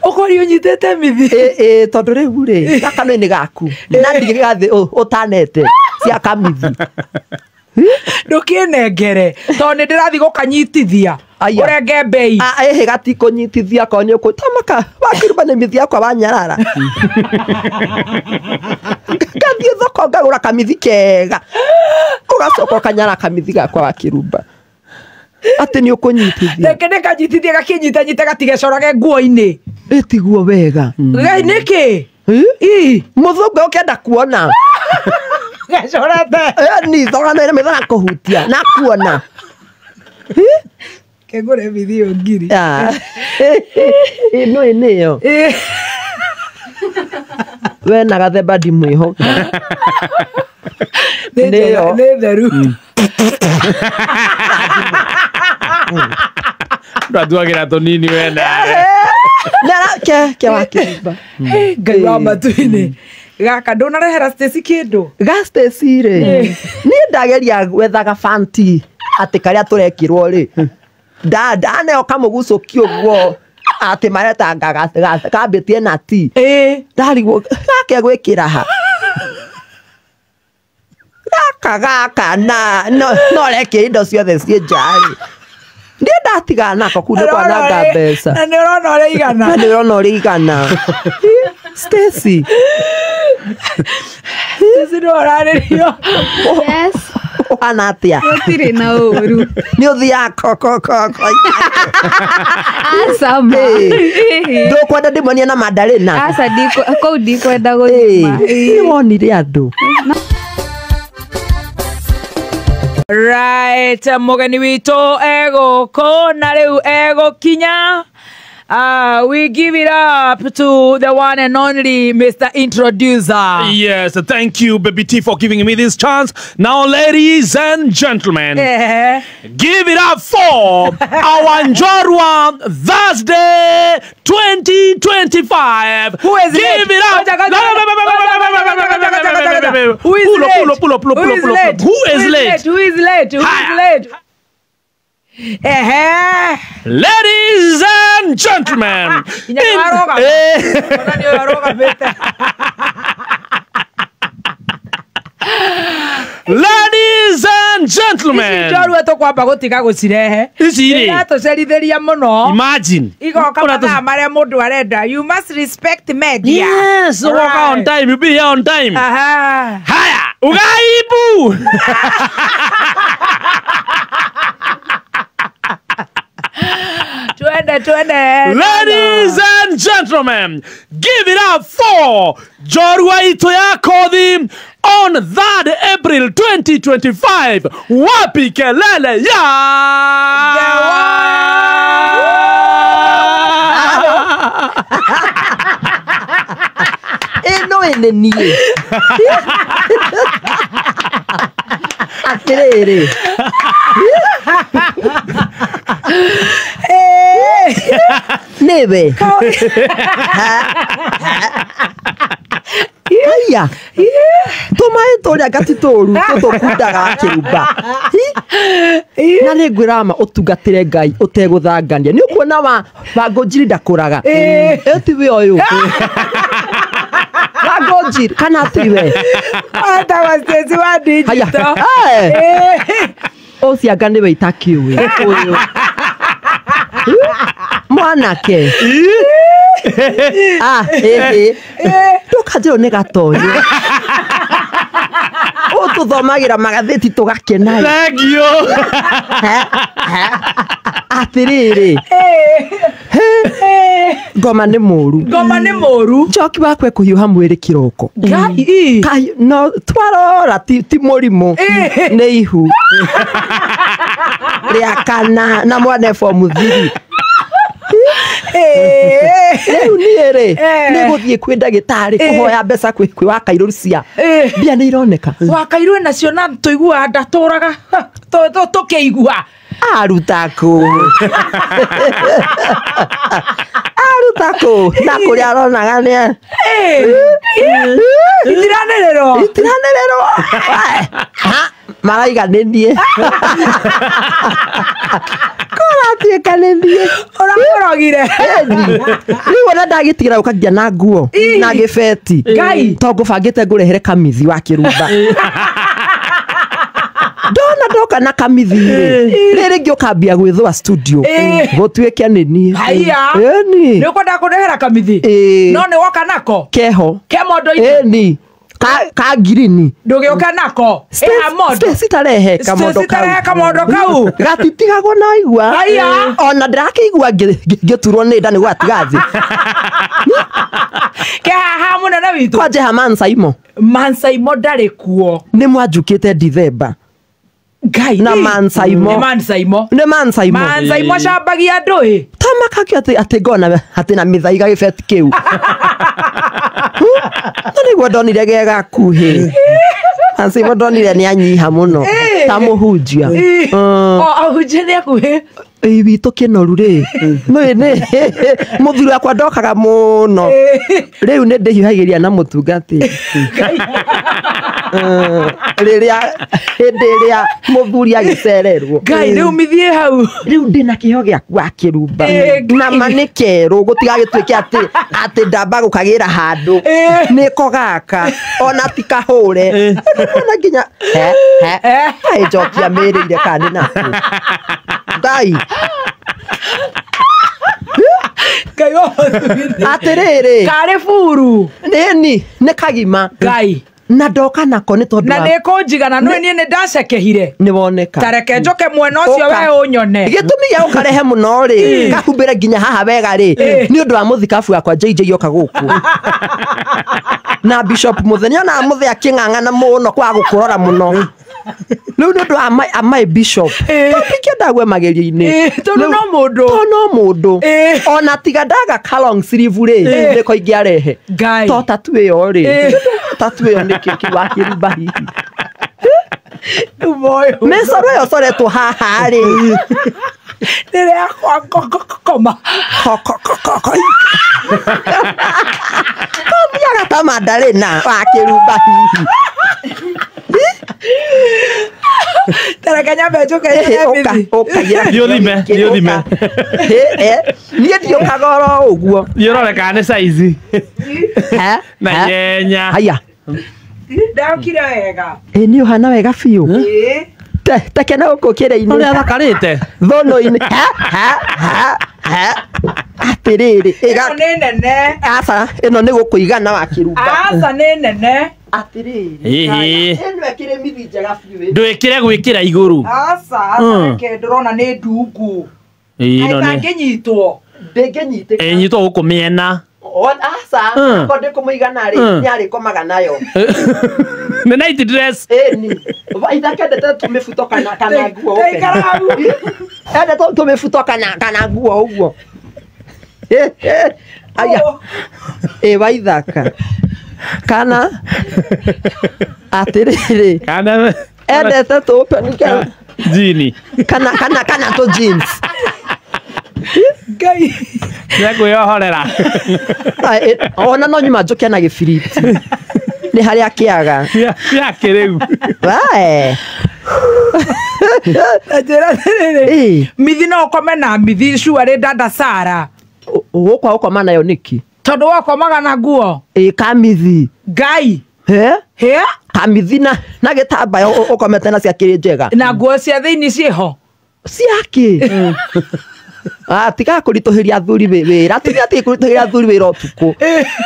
Ũkori ũnyitĩte mithi. Ĩ tondũ rĩu rĩ gaka nĩ gaku na ndigĩgathĩ ũtanete cia kamithi. Ndũkĩnengere tondũ nĩ ndĩrathiĩ gũkanyitithia. Aya. Ũrenge mbei. Ĩhĩ gatikũnyitithia korwo nĩ ũkũtamaka wakĩruma nĩ mithi yakwa wanyarara. Ngathiĩ thoko ngagũra kamithi kega ũgacoka ũkanyara kamithi gakwa wakĩrumba atĩ nĩ ũkũnyitithia. Reke nĩkanyitithie gakĩnyitanyite gatigecorage nguo-inĩ. Ĩtiguo wega. Ngai nĩkĩ? Ĩ? Ii. Mũthũngũ ũkĩenda kuona Gecorete. Ni thogana ĩrĩa maitho nakũhutia nakuona. Kĩngũre mithi ĩyo ngiri. Ah. Ĩno ĩ nĩyo Ĩ. we na gathemba ndimwĩhoka. Nĩ njega, Nĩyo. nĩ theru. Ndwatuagĩra tũnini we nawe. Nara ke wakĩrumba. Ngai wa matu-inĩ. Gaka ndũnarehera Stacy kĩndũ. Ga Stacy rĩ niĩ ndageria gwethaga fanti atĩ karĩa tũrekĩrwo rĩ ndaneo kamũgucũki ũguo atĩ maretanga kambĩtie na ti Ĩ. ndarigwo gake gwĩkĩra ha gaka gaka na no rekĩra indo ciothe ciĩ nja rĩ niĩ ndatigana nako kuu nĩ kwananga mbeca. Na nĩ ũrona ũrĩa igana. Na nĩ ũrona ũrĩa igana. Stacy. Stacy nĩ ũrarĩrio. Yes. Ũhana atĩa? Gũtirĩ na ũru. Nĩ ũthiaga kokokoko. Aca ma. Ndũkwenda ndĩmonie na mandarĩna. Aca kũu ndikwenda gũthima. Nĩ wonire andũ. Right, mũgeni witũ egũkũ na rĩu egũkinya. We give it up to the one and only Mr. Introducer. Yes, thank you, Baby T, for giving me this chance. Now, ladies and gentlemen, give it up for our Njorua Thursday 2025. Who is give late? it up. Ngoja, ngoja, ngoja, ngoja. Who is Pull up, late? pull up, pull up, pull up, Who pull up, is pull up. late? Who is late? Who is late? Who is Haya. late? Ehe. Ladies and gentlemen. Inya nĩwaroga. Ona nĩ ũrarũgamĩte. Ladies and gentlemen. Ici njorua tũkwamba gũtiga gũcirehe. Ici rĩ. Iratũcerithĩria mũno. Imagine. Igoka mathaa marĩa mũndũ arenda. You must respect media. Yes, ugoka on Right. time. You be here on time. Aha. Haya, ugaibu. Twende, twende. Ladies and gentlemen, give it up for Njorua Itu ya Kothi on 3rd April 2025. Wapi kelele ya The Ĩno ĩnĩ niĩ. Atĩrĩrĩ. Nĩwe. Haiya. Tũmaĩ tũrĩa ngati tũru tũtũkundaga wakĩrumba. Na nĩ ngwĩra ma ũtungatĩre Ngai ũtegũthangania. Nĩ ũkuona wa Wangũnjiri ndakũraga. Ĩ tiwe ũyũ. Wangũnjiri kana tiwe. Wetagwo Stacy wa digital. Haya. Ũcio anga nĩwe itakĩũĩ. Ũyũ. Mwanake. Ah, ĩhĩ. Ndũkanjĩrwo nĩ gatonyo. Ũtũthomagĩra magathĩti tũgakena. Thank you. Atĩrĩrĩ. Ngoma nĩ mũru. Ngoma nĩ mũru. Njoki wakwa ekũhiũha mwĩrĩ kĩroko. Ngai. Kai, no twarora ti mũrimũ nĩ ihu rĩa kana na mwana form 3. Rĩu niĩ rĩ nĩ gũthiĩ kwĩ ndagĩtarĩ kũhoya mbeca kwĩ wa Kairũ cia mbia nĩ ironeka. Wa Kairũ nacio na tũiguaga ndatũraga tũkĩigua. Aruta kũ? Aruta kũ? Na kũrĩa aronaga nĩ Itiranĩrĩrwo. Itiranĩrĩrwo. Maraiga nĩ niĩ. Kũra Ndatuĩka nĩ thiĩ. Ũrakũrogire. Rĩu ona ndagĩtigĩra gũka nginya na nguo na gĩbeti. Ngai. To ngũbangĩte ngũrehere kamithi wa kĩrumba. Ndona ndoka na kamithi rĩ, rĩrĩ ngĩũkambia gwĩthũa studio. Gũtuĩke nĩ niĩ. Haiya. Ĩni. Nĩ ũkwenda kũndehera kamithi? Ĩĩ. No nĩ woka nako? Keho. Ke mondo-inĩ? Ĩni. Ka ngirini. Ndũgĩũke nako? Ĩha mondo? Stacy tarehe kamondo Stacy tarehe kamondo kau. Gatitigagwo na igua. Haiya. Ona ndĩrakĩigua ngĩturwo nĩ nda nĩ gwatiga thĩ. Ke haha mũnene witũ. Kwanje ha Mansaimo. Mansaimo ndarĩ kuo. Nĩ mwanjukĩte Dithemba. Ngai. Na Mansaimo. Nĩ Mansaimo. Nĩ Mansaimo. Mansaimo acambagia andũ ĩ. Tamakakio atĩ atĩ ngona atĩ na mĩthaiga gĩbeti kĩu. No nĩguo ndonire ge gakuhĩ. Mansaimo ndonire nĩ anyiha mũno. Ta mũhunjia. O ahunjia nĩ akuhĩ. Ĩ witũ kĩnoru rĩ. Nĩ nĩ mũthuri wakwa ndokaga mũno. Rĩu nĩ ndĩhiũhagĩria na mũtungatĩri. Rĩrĩa hĩndĩ ĩrĩa mũthuri agĩcererwo. Ngai rĩu mithiĩ hau. Rĩu ndĩna kĩheo gĩaku wa kĩrumba. Ngai. Na ma nĩ kerũ gũtigagĩtuĩke atĩ atĩ ndamba gũkagĩra handũ. Nĩko gaka ona ti kahũre. Ona nginya he he kaĩ njokia mĩrĩire kana nĩ nakũ. Ngai. Ngai wa Atĩrĩrĩ. Karĩ buru. Nĩni nĩ kagima. Ngai. Na ndoka nako nĩ tondũ Na wa nĩ kũnjigana no niĩ nĩ ndacekehire. nĩ woneka. Ta reke njoke mwena ũcio Ũka. we ũnyone. Gĩtũmi gĩa gũkarehe mũno rĩ, kahumbĩre nginya haha wega rĩ, nĩ ũndũ wa mũthikabu wakwa JJ oka gũkũ. Na Bishop Mũthee nĩonaga Mũthee akĩng'ang'ana mũno kwaga gũkũrora mũno. Rĩu nĩ ũndũ wa my bishop. Tondũ ndagwe magerio-inĩ. Tondũ no mũndũ. Tondũ no mũndũ. Ona tiga ndaga ka long sleeve rĩ, nĩko ingĩarehe. Ngai. To tatu ĩyo rĩ. Tatu ĩyo nĩ kĩ kĩ wa kĩrumba hihi. Rĩu moyo. Mĩcoro ĩyo ũcoretwo haha rĩ. Rĩrĩa koma. Kothiaga ta mandarĩna wa kĩrumba hihi. Ta reke nyambe njũke Ũka, mithi. ũka, Thiĩ ũthime, thiĩ ũthime. Niĩ ndiũkaga oro ũguo. Thiĩ ũrore kana nĩ size. Na nyenya. Haya. Ndokire wega. Ĩ nĩ ũhana wega biũ. Tekena gũkũ kĩrĩ-inĩ. Ũrĩa athakarĩte. Thũnũ-inĩ. Atĩrĩrĩ. Ĩno nĩ nene. Aca, ĩno nĩ gũkũigana wa kĩrumba. Aca nĩ nene. Atĩrĩrĩ. Ĩhĩ. Ĩno ĩkĩrĩ mithi njega biũ. Ndwĩkĩre gwĩkĩra igũrũ. Aca, aca reke ndĩrona nĩ ndungu. Ĩno nĩ. Ĩtangĩnyitwo. Ndĩngĩnyitĩka. Ĩnyitwo gũkũ mĩena. Aca, akorwo ndĩkũmũigana rĩ, nĩarĩkomaga nayo. Nĩ night dress. Ĩni. Ithakendete tũmĩbuto kana kana nguo. Taikara hau. Endete tũmĩbuto kana kana nguo ũguo. Aya. Ĩ waithaka. Kana atĩrĩrĩ. Kana Endete tũpeni kana jini. kana kana kana tũ jeans. Ngai. Nĩekwĩyohorera. Ona no nyuma njũke na gĩbiriti. Nĩ harĩa kĩaga. Gĩakĩ rĩu. Wae. Njĩra atĩrĩrĩ. Ĩ. Mithi no ũkome na mithi cuarĩ dada Sara. Gũkwa gũkoma nayo nĩkĩ? Tondũ wakomaga na nguo. Ĩ kamithi. Ngai. He? Hĩa? Kamithi na gĩtambaya ũkomete na ciakĩrĩ njega. Na nguo cia thĩinĩ ciĩho. Ciakĩ? Tiga kũritũhĩria athuri wĩra. Atumia tiga kũritũhĩria athuri wĩra ũtukũ.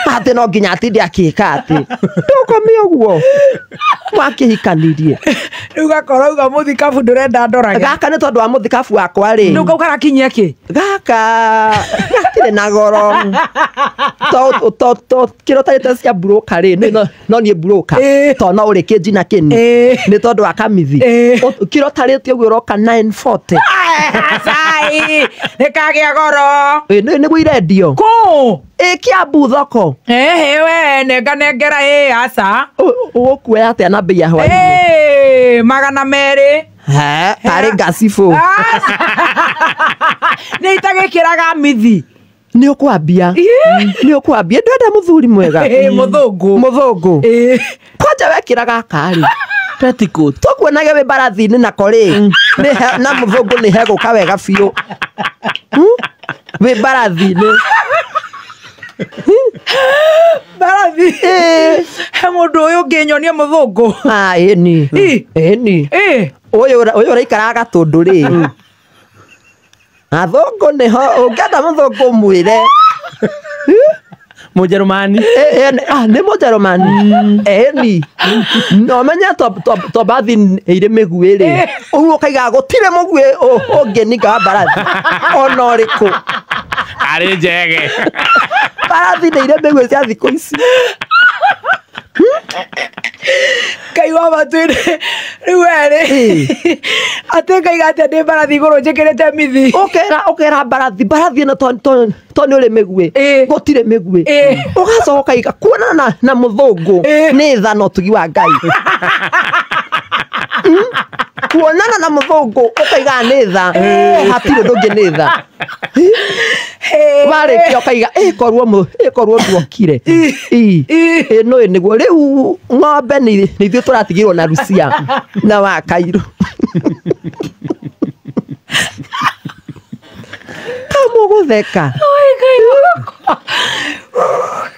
Atĩ no nginya atinde akĩka atĩ. Ndũkome ũguo. Mwakĩhikanirie. Rĩu gakorwo auga mũthikabu ndũrenda ndorage. Gaka nĩ tondũ wa mũthikabu wakwa rĩ. Rĩu kau karakinyia kĩ? Gaka gatirĩ na goro. To kĩrĩa ũtarĩte cia broker rĩ, no niĩ broker. To no ũrĩ kĩnji na kĩni. Nĩ tondũ wa kamithi. Kĩrĩa ũtarĩte ũguo ũroka 940. Acai. Nĩ kagĩa goro. Nĩguo irendio. Kũ? Ĩ Kiambu thoko. Ĩhĩ we nenga nengera ĩ aca. Ũgũkuoya atĩa na bei ya hwaĩ-inĩ? Ĩ 200. He, tarĩ ngacibũ. Nĩ itagĩkĩraga mithi. Nĩ ũkwambia. Nĩ ũkwambia. Ndwenda mũthuri mwega. Ĩ mũthũngũ. Mũthũngũ. Ĩ. Kwanja wekĩra gaka rĩ. Petticoat. Tũkuonage wĩ mbarathi-inĩ nako rĩ na mũthũngũ nĩ hegũka wega biũ. Wĩ mbarathi-inĩ. Mbarathi. He mũndũ ũyũ ũngĩnyonia mũthũngũ. Ah, ĩni. Ĩni. Ũyũ ũraikaraga Gatũndũ rĩ. Athũngũ nĩho ũngĩenda mũthũngũ mwĩre. Mũjerumani. Nĩ Mũjerumani. Ĩni. No menye to mbathi irĩ mĩguĩ rĩ. Ũguo ũkaiga gũtirĩ mũguĩ ũngĩninga wa mbarathi ona ũrĩkũ. Arĩ njege. Mbarathi nĩ irĩ mĩguĩ cia thikũ ici. Ngai wa matu-inĩ rĩu we rĩ atĩ ngaiga atĩa ndĩ mbarathi igũrũ njĩkĩrĩte mithi. Ũkera mbarathi ĩno to nĩ ũrĩ mĩguĩ gũtirĩ mĩguĩ. Ũgacoka ũkaiga kuonana na mũthũngũ nĩ tha na ũtugi wa Ngai. Kuonana na mũthũngũ ũkaiga nĩ tha hatirĩ ũndũ ũngĩ nĩ tha. Warĩkia ũkaiga ĩkorwo nduokire. Ĩno nĩguo rĩu ng'ombe nĩ ithuĩ tũratigirwo na Rucia na wa Kairũ. Kamũgũtheka.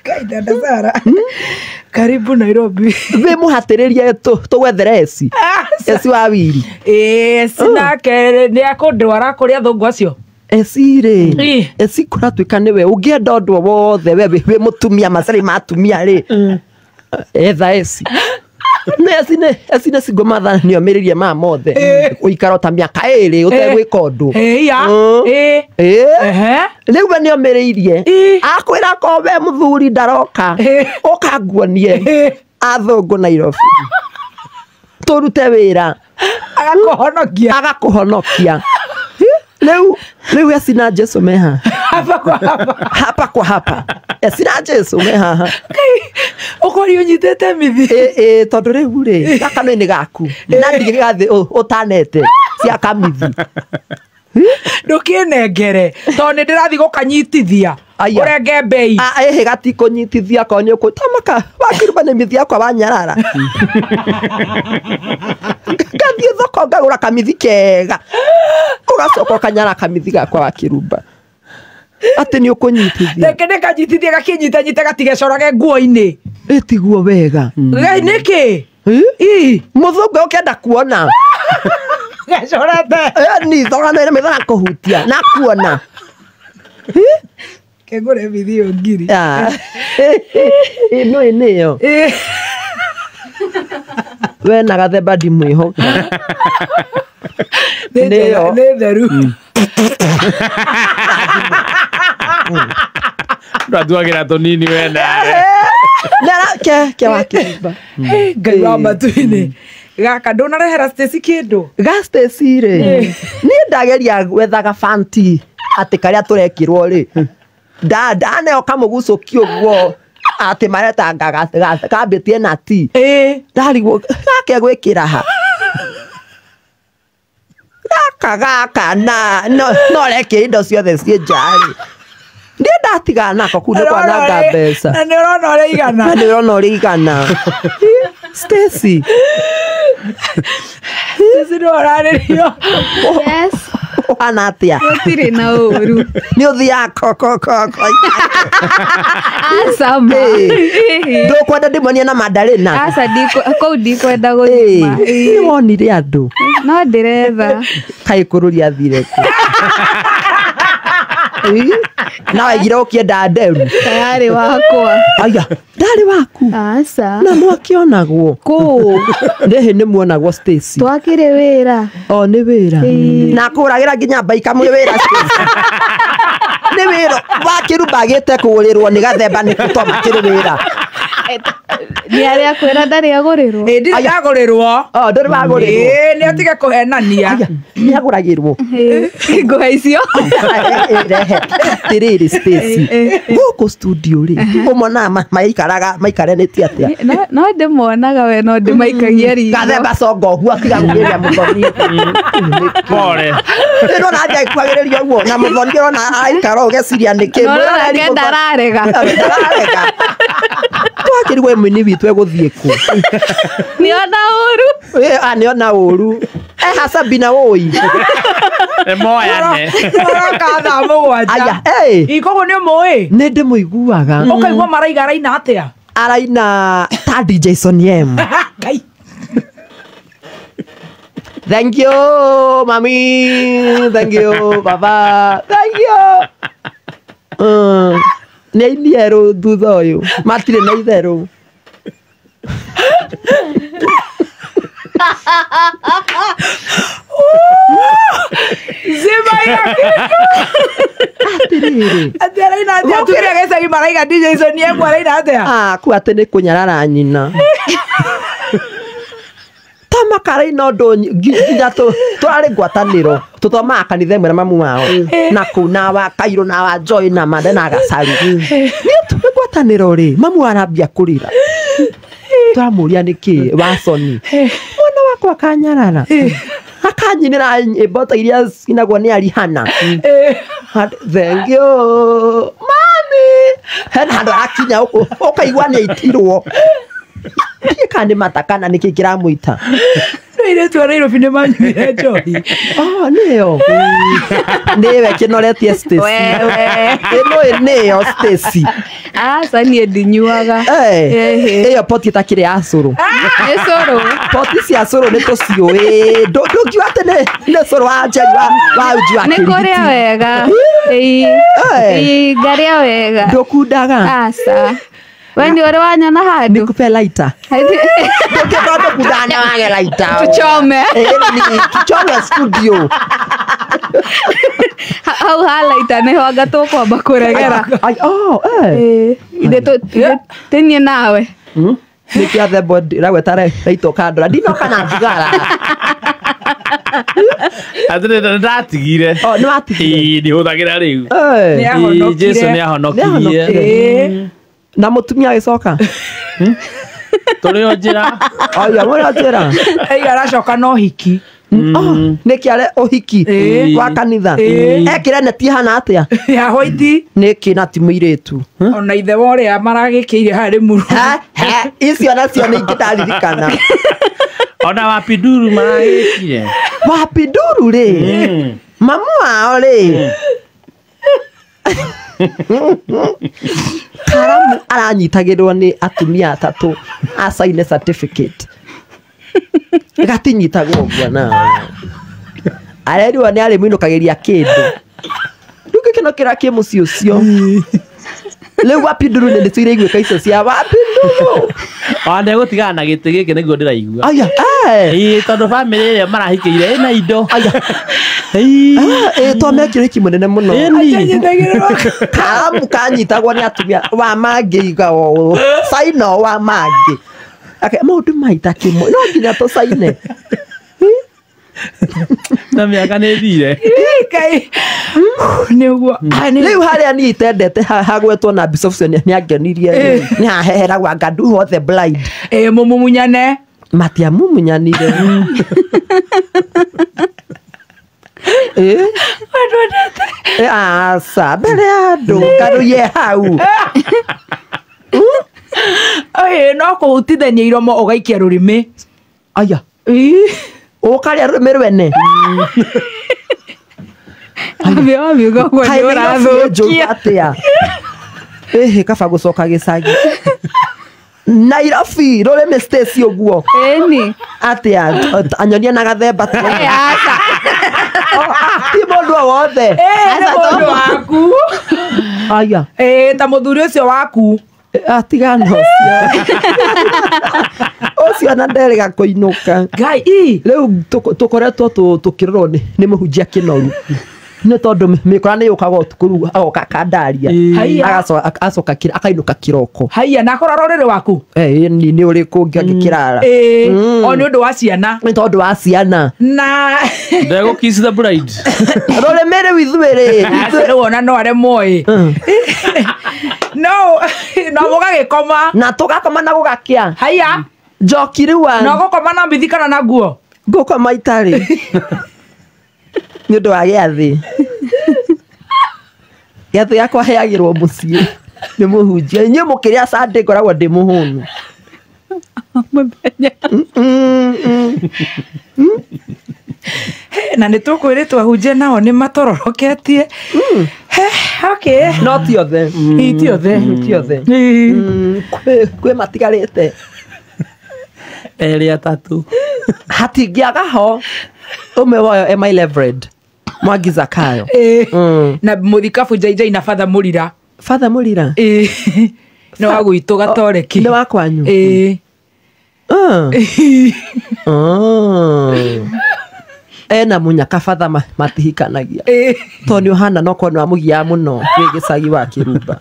Ngai dada Sara. Karibu Nairobi. Wĩ mũhatĩrĩrie tũgwethere eci. Eci wa wiri. Eci nake nĩ akũndwara kũrĩ athũngũ acio. Eci rĩ eci kũratuĩka nĩwe ũngĩenda ũndũ wothe we wĩ mũtumia macarĩ ma atumia rĩ etha eci. Nĩ eci nĩ single mother nĩomĩrĩrie maya mothe ũikara ta mĩaka ĩrĩ ũtegwĩka ũndũ. Rĩu we nĩomĩrĩirie akwĩra ko we mũthuri ndaroka ũkanguonie athũngũ Nairobi tũrute wĩra agakũhonokia. Rĩu eci na Jesu meha hapa kwa hapa. Hapa kwa hapa. Eci na Jesu mehaha. Ũkori ũnyitĩte mithi. Tondũ rĩu rĩ gaka nĩ gaku na ndigĩgathĩ ũtanete cia kamithi. Ndũkĩnengere tondũ nĩ ndĩrathiĩ gũkanyitithia ũrenge mbei. Ĩhĩ gatikũnyitithia korwo nĩ ũkũtamaka wakĩruma nĩ mithi yakwa wanyarara. Ngathiĩ thoko ngagũra kamithi kega ũgacoka ũkanyara kamithi gakwa wakĩrumba. Atĩ nĩ ũkũnyitithia. Reke ndĩkanyitithie gakĩnyitanyite gatigecorage nguo-inĩ. Ĩtiguo wega. Nĩkĩ? Mũthũngũ ũkĩenda kuona. Gacorete. Ni thogana ĩrĩ maitho na kũhutia na kuona. Kĩngũre mithi ĩyo ngiri. Ĩno nĩyo. We na gathemba ndimwĩhoka. Nĩ theru. Ndatuagĩra tũnini we nawe. Ke wakĩrumba. Ngai wa matu-inĩ. Gaka ndũnarehera Stacy kĩndũ. Ga Stacy rĩ niĩ ndageria gwethaga fanti atĩ karĩa tũrekĩrwo rĩ ndaneo kamũgucũki ũguo atĩ maretanga kambĩtie na ti ndarigwo gake gwĩkĩra ha gaka na no rekĩra indo ciothe ciĩ nja rĩ ndiĩ ndatigana nako kuu nĩ kwananga mbeca. Na nĩ ũrona ũrĩa igana. Na nĩ ũrona ũrĩa igana. Stacy. Stacy nĩ ũrarĩrio. Yes. Ũhana atĩa? Gũtirĩ na ũru. Nĩ ũthiaga koko. Aca ma. Ndũkwenda ndĩmuonie na mandarĩna? Aca kũu ndikwenda gũthima. Nĩ wonire andũ? No ndĩretha. Kaĩ kũrũria athire kũ? Na waigire ũkĩenda nderu? Tayarĩ wakwa. Aya, ndarĩ waku? Aca. Na mwakĩonagwo? Kũũ. Ndĩhĩ nĩ muonagwo Stacy. Twakĩrĩ wĩra. O nĩ wĩra. Na kũragĩra nginya mbaika mwĩ wĩra Stacy. Nĩ wĩra wakĩrumba agĩte kũgũrĩrwo nĩ gathemba nĩ to makĩrĩ wĩra. Nĩ arĩa kwĩra ndarĩ agũrĩrwo. Ĩ ndirĩ ndagũrĩrwo. O ndũrĩ wagũrĩrwo. Ĩ nĩ atige kũhenania. Nĩ agũragĩrwo. Ngũhe icio. Rehe. Atĩrĩrĩ Stacy. Gũkũ studio rĩ ũmonaga maikaraga maikaranĩtie atĩa? No ndĩmonaga we no ndĩmaikagia ritho. Gathemba conga ũguo atiga kũgĩria mũthoni. Pole. Ĩno na nja ĩkuagĩrĩria ũguo na mũthoni ũrona araikara ũgeciria nĩkĩ. No ũrona ke ndararega. Ndararega. Ngakĩrigwo mũini witũ egũthiĩ kũ. Nĩona ũru. Nĩona ũru. Sabina woi. Moyane. Ũroka thaa mũgwanja. Aya, Koguo nĩ ũmũĩ? Nĩ ndĩmũiguaga. Ũkaigua maraiga araina atĩa? Araina ta DJ Soniem. Ngai. Thank you, mami. Thank you, baba. Thank you. Nĩ aini erũ thutha ũyũ. Matirĩ na itherũ. Zima ya Atĩrĩrĩ. Atĩ araina atĩa? Atumia gĩcagi maraiga DJ Soniem araina atĩa? Ku atĩ nĩ kũnyarara nyina. Makaraina ũndũ nginya tũrarĩ ngwatanĩro tũthomaga kanitha ĩmwe na mamu wao na kũu na wa Kairũ na wa Joy na Mande na Gacaru. Nĩ tũrĩ ngwatanĩro rĩ, mamu arambia kũrĩra. Tũramũria nĩkĩ wa Soni. Mwana wakwa akanyarara. Akanyinĩra nyĩmbo ta iria cinagwo nĩ Arihana. Thank you mami. Hena handũ arakinya ũkaigua nĩ aitirwo. Ndiĩ kana nĩ mata kana nĩkĩ kĩramũita. No airĩtu a Nairobi nĩ manyuire njohi. Nĩyo. Nĩwe kĩnoretie Stacy. Wewe. Ĩno nĩyo Stacy. Aca niĩ ndinyuaga. Ĩyo poti ĩtakĩrĩ ya cũrũ. Nĩ cũrũ. Poti cia cũrũ nĩ tũciũĩ. Ndũngiuga atĩ nĩ cũrũ wa Njeri wa uji wa Nĩ kĩrigiti. kũrĩa wega. Ĩĩ, ngarĩa wega. Ndũkundaga. Aca. We nĩ ũrĩ wanyona handũ? Nikupe lighter. Ndũngĩkorwo ndũkundaga nĩ wage lighter. Tuchome. Tuchome studio. Hau ha lighter nĩho anga tũkwamba kũregera. Ithe tĩ niĩ nawe. Nĩkĩo thembo ndĩragweta raita ũkandora. Ndinoka na thigara. Atĩrĩ nĩndatigire. Nĩ watigire? Ĩĩ, ndihũthagĩra rĩu. Nĩahonokire. Jesũ nĩahonokirie. Na mũtumia agĩcoka? Tũrĩ o njĩra. Aya, mũrĩ o njĩra. Aiga aracoka na ũhiki. Nĩkĩ are ũhiki wa kanitha? Ekĩre neti ĩhana atĩa? Ya white. Nĩkĩ na ti mũirĩtu? Ona ithe wa ũrĩa maragĩkĩire harĩ mũru. Icio nacio nĩ ingĩ ndaririkana. Ona Wapinduru maragĩkire. Wapinduru rĩ? Mamu wao rĩ? Karamu aranyitagĩrwo nĩ atumia atatũ acaine certificate. Gatinyitagwo ũguo nawe. Arerirwo nĩ arĩmũinũkagĩria kĩndũ. Rĩu gĩkeno kĩrĩa kĩ mũciĩ ũcio. Rĩu Wapinduru nĩ ndĩtũire iguĩka icio cia Wapinduru. Ona ndegũtigana na gĩtĩ gĩkĩ nĩguo ndĩraigua. Aya, Ĩĩ, tondũ bamĩrĩ ĩrĩa marahikĩire ĩna indo. Aya. Twamekire hiki mũnene mũno. Karamu kanyitagwo nĩ atumia wa mangĩ iga ũũ. Caina wa mangĩ. Maũndũ maita kĩmwe no nginya tũcaine. Na mĩaka nĩ ĩthire. Ngai. Nĩguo. Rĩu harĩa niĩ itendete hagwetwo na Bishop ũcio nĩ angenirie. Nĩ haheheragwo anga ndu the blind. Mũmumunyane. Matiamumunyanire. Aca mbere ya andũ ngarũiye hau. No kũhutithania iromo ũgaikia rũrĩmĩ. Aya. Ũkarĩa rũrĩmĩ rwene. Wamiuga ũguo nĩ ũrathũkia. Atĩa? Ĩhĩ kaba gũcoka gĩcagi. Nairobi rũrĩmĩ Stacy ũguo. Ĩni. Atĩa? Anyonia na gathemba. Aca. Ti mũndũ o wothe. Nĩ mũndũ waku. Aya. Ta mũthuri ũcio waku. Atigana ũcio. Ũcio na nderĩga kũinũka. Ngai. Rĩu tũkoretwo tũkĩrorwo nĩ mũhunjia kĩnoru. Nĩ tondũ mĩkora nĩ yũkaga ũtukũ rĩu agoka akandaria. Agacoka akainũka kĩroko. Haiya, na akora rũrĩrĩ waku? Nĩ ũrĩkũ ngĩkĩrara. O nĩ ũndũ wa ciana. Nĩ tondũ wa ciana. Na Ndegũ kiss the bride. Rũrĩmĩ rĩu ithuĩ rĩ. Rĩu ona no aremwo ĩ. No, no mũgagĩkoma. Na tũgakoma na gũgakĩa. Haiya. Njoki rĩu. Na ũgũkoma na mbithi kana na nguo? Ngũkoma itarĩ. Nĩ ũndũ wa gĩathĩ. Gĩathĩ gĩakwa heagĩrwo mũciĩ. Nĩ mũhunjia. Inyuĩ mũkĩrĩa Sunday ngoragwo ndĩ mũhũnu. Mũthenya. Na nĩ tũkwĩrĩtwo ahunjia nao nĩ matororoketie. Okay. No ti othe. Ĩ, ti othe. Ti othe. Ĩ. Kwĩ matigarĩte. Erĩ atatũ. Hatingĩaga ho ũmwe wayo e my reverend Mwangi Zakayo. Ĩ. Na mũthikabu Jaijai na Father Mũrira. Father Mũrira. Ĩ. Nĩ wa gwitũ Gatoreki. Nĩ wa kwanyu. Ĩ. Ena munyaka Father matihikanagia. Ĩ. Tondũ nĩ ũhana no korwo nĩ wamũgiaga mũno wĩ gĩcagi wa Kĩrumba.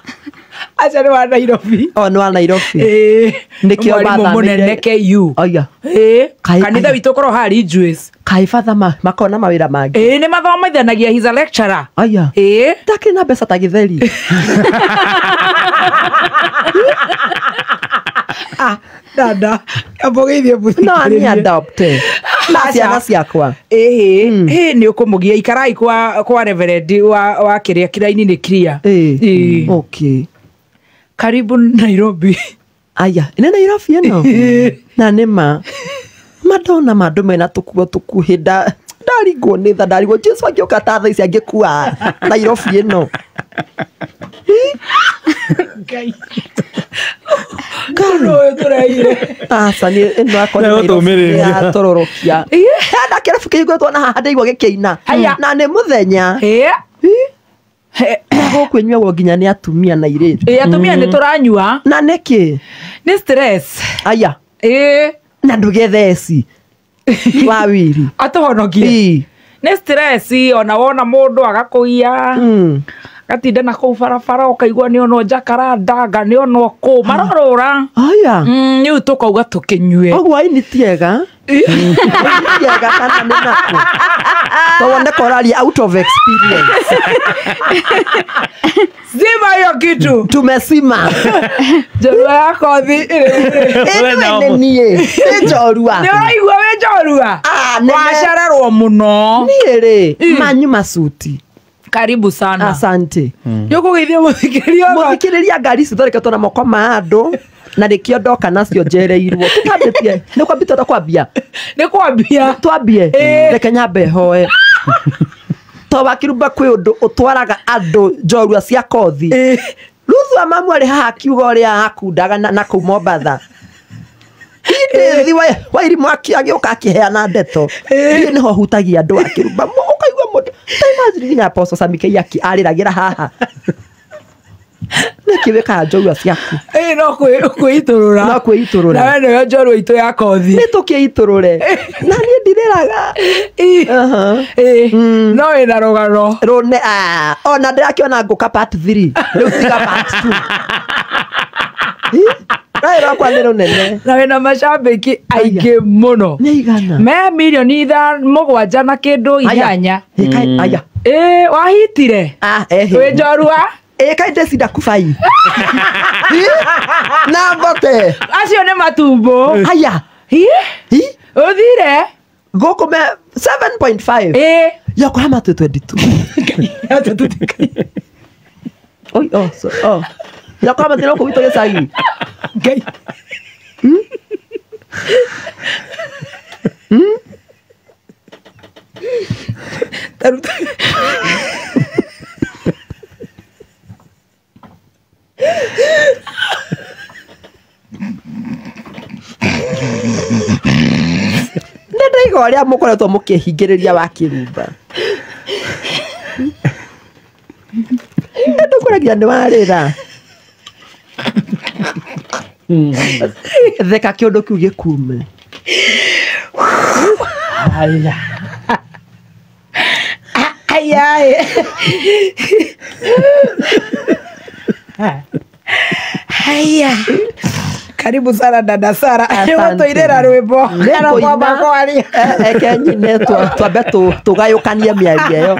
Aca nĩ wa Nairobi. O nĩ wa Nairobi. Ĩ. Nĩkĩo Mwarimũ mathamĩire- mũnene KU. Oya. Ĩ. Kai- Kanitha witũ ũkorwo harĩ Jews. Kaĩ Father makona mawĩra mangĩ. Ĩ, nĩ mathomithanagia, he's a lecturer. Aya. Ĩ. Ndakĩrĩ na mbeca ta gĩtheri. Ah, dada, ambũgĩithie. No ani adopte. Na Aca. ciana ciakwa. Ĩhĩ, ĩ nĩ ũkũmũgia ikarai kwa reverend wa kĩrĩa kĩraini nĩ clear. Ĩ. Ĩ. Okay. Karibu Nairobi. Aya, nĩ Nairobi ĩno. Na nĩ ma. Madonna mandũ mena tũkuo tũkuhĩ ndarigwo nĩ tha ndarigwo Jesu angĩũka ta thaa ici angĩkua Nairobi ĩno. Ngai. Ũndũ ũyũ tũreire. Aca nĩ ĩno akwa nĩ Nĩ Nairobi gũtũmĩrĩria. yatũrũrũkia. Hena kĩrabu kĩhingũrĩtwo na haha ndĩigua gĩkĩina. Haya. Na nĩ mũthenya. Ĩ. Na gũkũ ĩnyuagwo nginya nĩ atumia na airĩtu. Ĩ, atumia nĩ tũranyua. Na nĩkĩ? Nĩ stress. Aya. Ĩ. Na ndũgethe eci. Wa wiri. Atũhonokie. Ĩ. Nĩ stress ona wona mũndũ agakũgia. Gatinda na kũu barabara ũkaigua nĩ onwo jacaranda nga nĩ onwo kũ marorũra. Aya. Rĩu tũkauga tũkĩnyue. Ũguo aini ti ega. Aini ti ega kana nĩ nakũ. To wone koraria out of experience. Zima hiyo kitu. Tumesima. Njorua ya kothi. Ĩno nĩ niĩ. Nĩ njorua. Nĩ ũraigua wĩ njorua? Ah, nene. Wacererwo mũno. Niĩ rĩ, manyu macuti. Karibu sana. Asante. Nĩ ũkũgeithia mũthikĩrĩria ũyũ? Mũthikĩrĩria ngari ici ithondeketwo na moko ma andũ na nĩkĩo ndoka nacio njereirwo. Tũtambĩtie. Nĩ kwambia twenda kwambia. Nĩ kwambia. Twambie. Ĩ. Reke nyambe hoe. To wakirumba kwĩ ũndũ ũtwaraga andũ njorua cia kothi. Ĩ. Ruthu wa mamu arĩ haha akiuga ũrĩa akundaga na kũu Mombatha. Indĩthi Wairimũ agĩũka akĩheana ndeto. Niĩ nĩho hutagia andũ akĩrumba. Ũkaigua mũndũ. Ta imagine nginya Apostle Sammy Kei arĩragĩra haha. Nĩkĩ wĩkaga njorua ciaku? Ĩ, no kwĩitũrũra. No kwĩitũrũra. Na we nĩwe njorua itũ ya kothi. Nĩ tũkĩitũrũre. Na niĩ ndirĩraga. Ĩ. Aha. Ĩ. No wĩna rũgano. Rũne, ona ndĩrakĩona ngũka part 3. Rĩu tiga part 2. Ĩ, rũĩ rwakwa nĩ rũnene. Na wĩna macambĩki aingĩ mũno. Nĩ aigana? Me mirioni 7 na kĩndũ Aya. 8. Ĩ, aya. Ĩ, wahitire? Ah, ehe. Wĩ njorua? Ĩ, kaĩ ndĩcinda kubai. Ĩ, na mbote. Acio nĩ matumbo. Aya. Ĩ, Ĩ, ũthire? gũkũ me 7.5. Ĩ. Yokohama twĩ 22. Oi, oh, so, oh. Yokohama tĩ gũkũ gwitũ gĩcagi. Ngai. Taruta. Nĩ ndaigua ũrĩa mũkoretwo mũkĩhingĩrĩria wa Kĩrumba. Ndũkũragia nĩ warĩra. Theka kĩũndũ kĩu gĩkume. Aya. Aya. Haya. Karibu sana dada Sara. Asante. Nĩgũtũirĩra rwĩmbo. Kana kwamba kwaria. Eke nyine twambe tũgayũkanie mĩario ĩyo.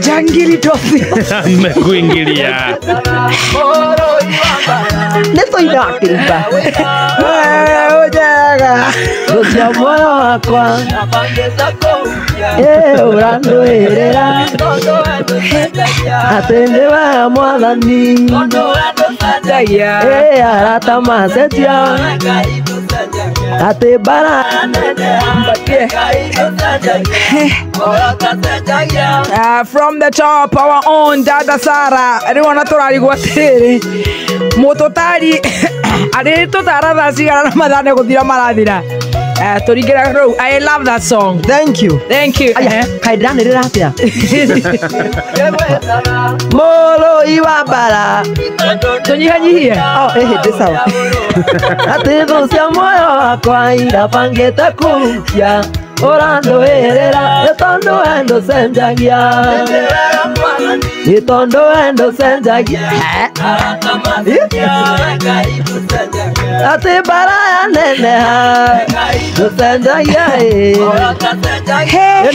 Jangili Tosi. Amekuingilia. Nĩ tũina kĩrumba. Thũ moyo wakwa ũrandũĩrĩra atĩ nĩ we mwathani arata macenjia atĩ mbara. From the top, our own Dada Sarah. Rĩu ona tũrarigwo atĩrĩrĩ, mũtũtari arĩ tũtara thaa cigana na mathaa nĩ gũthira marathira. Tũringĩra rũu. I love that song. Thank you. Thank you. Aya, kaĩ ndĩranĩrĩra atĩa? Mũrũi wa mbara. Tũnyihanyihie. Oh, ĩhĩ ndĩ sawa. Atĩ thũ cia muoyo wakwa irabangĩte kũhukia ũrandũĩrĩra nĩ tondũ we ndũcenjagia nĩ tondũ we ndũcenjagia atĩ mbara yaneneha ndũcenjagia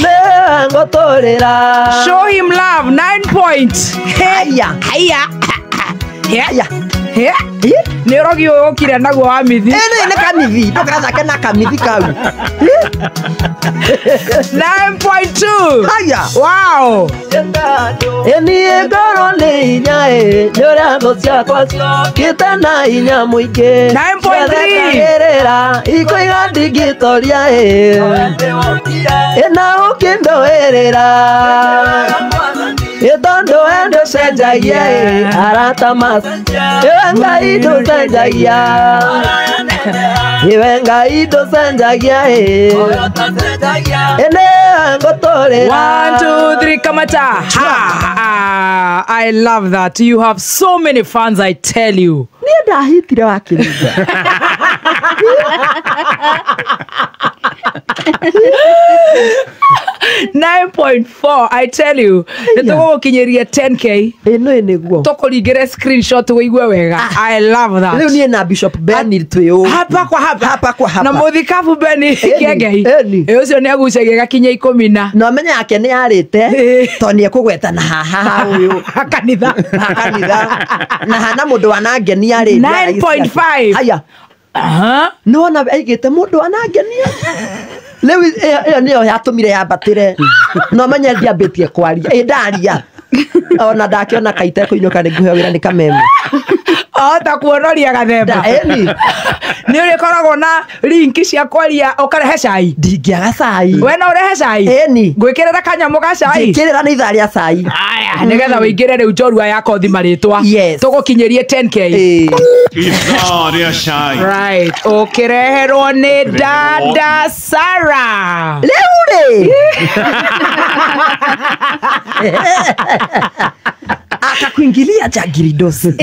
nĩwe ngũtũrĩra. Show him love. 9 points. Haya. Haya. Haya. Nĩ ũrogi ũyũ ũkire naguo wa mithi. Ĩnĩ nĩ kamithi ndũgathake na kamithi kau. 9.2. Haya. Wow. Ĩniĩ ngorwo nĩ hinya ĩ nĩ ũrĩa thũ ciakwa ciokĩte na hinya mũingĩ. 9.3. Ciathekagĩrĩra ikoiga ndingĩtoria ĩ ĩna ũkĩndũĩrĩra ĩ tondũ we ndũcenjagia ĩ arata macenjagia ĩwe Ngai ndũcenjagia ĩwe Ngai ndũcenjagia ĩ ĩnĩwe ngũtũrĩra. 1 2 3 kamata. Ha, I love that. You have so many fans, I tell you. Niĩ ndahitire wa kĩrumba. 9.4 I tell you. Nĩ tũgũgũkinyĩria 10K. Ĩno nĩguo. Tũkũringĩre screenshot wĩigue wega. I love that. Rĩu niĩ na Bishop Benny twĩ ũũ. Hapa kwa hapa. Hapa kwa hapa. Na mũthikabu Benny Kĩengei. Ĩni. Ĩ ũcio nĩ agucagia gakinya 10 na. Na ũmenye yake nĩ yarĩte tondũ nĩ ekũgweta na haha ũyũ. Kanitha. Ha kanitha. Na hana mũndũ wanangenia rĩ. 9.5. Haya. Aha. Nĩwona aigĩte mũndũ wanangenia. Rĩu ĩyo nĩyo yatũmire yambatĩre. Na ũmenye ndiambĩtie kwaria. Ĩ ndaria. Ona ndakĩona kaite kũinũka nĩ ngũheo wĩra nĩ kameme. Ahota kuonoria gathemba. Ĩni. Nĩ ũrĩkoragwo na linki cia kwaria ũkarehe cai. Ndingĩaga cai. We no ũrehe cai? Ĩni. Ngwĩkĩrĩra kanyamũ ga cai. Njĩkĩrĩra nĩ ithaa rĩa cai. Aya, nĩgetha wĩingĩre rĩu njorua ya kothi marĩtwa. Yes. Tũgũkinyĩrie 10K. Ithaa rĩa cai. Right. Ũkĩreherwo nĩ Dada Sarah. Rĩu rĩ. Akakuingilia jagiridosi.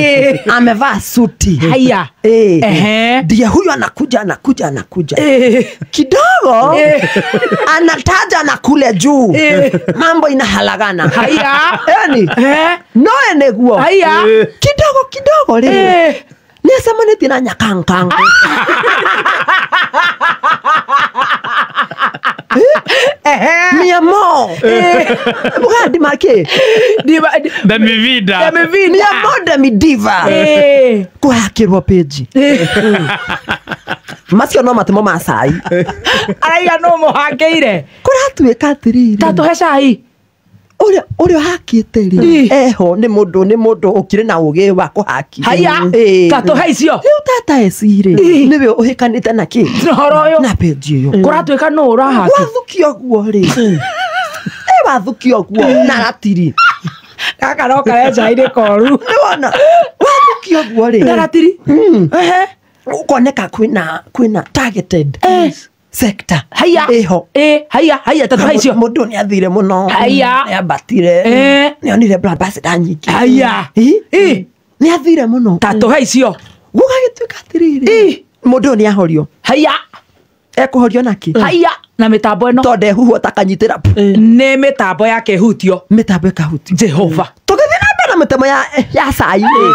Amevaa suti. Haya. Ndiye huyu anakuja anakuja anakuja. Kidogo anataja na kule juu. Mambo inahalagana. Haya. Yani no eneguo. Haya. Kidogo kidogo rĩ. Nĩacemanĩtie na nyakankang. Miamo. Mugandi make. Demivida. Miamo demidiva. Kũhakĩrwo page. Macio no matemo ma cai. Araiga no mũhakĩire. Kũratuĩka atĩrĩrĩ. Ta tũhe cai. Ũrĩa ũhakĩte rĩ eho nĩ mũndũ ũkĩrĩ na ũgĩ wa kũhaki. Haya. Ta tũhe icio. Rĩu tata ecirĩ nĩwe ũhĩkanĩte na kĩ? Na ũhoro ũyũ. Na page ĩyo. Kũratuĩka nũ ũrahaki? Wathukio guo rĩ. Wathukio guo na ratiri. Gaka no kare cai nĩ koru. Nĩwona wathukio guo rĩ. Na ratiri. Ũkoneka kwĩna targeted sector. Haya. Eho. Haya haya ta tũhe icio. Mũndũ nĩ athire mũno. Haya. Nĩ ambatire. Nĩ onire brand ambassador nyingĩ. Haya. Nĩ athire mũno. Ta tũhe icio. Gũgagĩtuĩka atĩrĩrĩ. Mũndũ ũyũ nĩ ahorio. Haya. Ekũhorio nakĩ? Haya. Na mĩtambo ĩno. Tondũ ndehuhwo ta kanyitĩra. Nĩ mĩtambo ya kĩhutio. Mĩtambo ĩkahutio. Jehova. Tũgĩthiĩ na mbere na mĩtambo ya cai rĩ.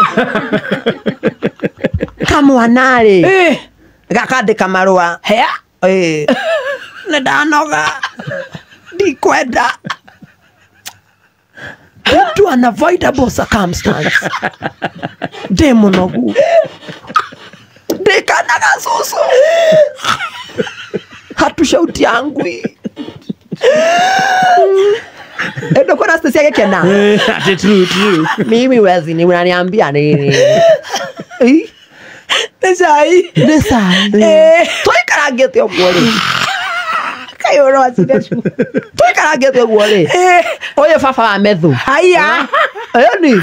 Kamwana rĩ. Gakandĩka marũa. Haya. Nĩ ndanoga. Ndikwenda. Due to unavoidable circumstance ndĩ mũnogu ndĩkanaga cũcũ hatushauti yangwi ndokona Stacy agĩkena. Ati true true. Mimi wezi ni unaniambia nini? Nĩ cai. Nĩ cai. Tũikarangĩte ũguo rĩ. Kaĩ ũracire cu. Tũikarangĩte ũguo rĩ. Ũyũ baba wa methu. Haiya. Ũyũ ni.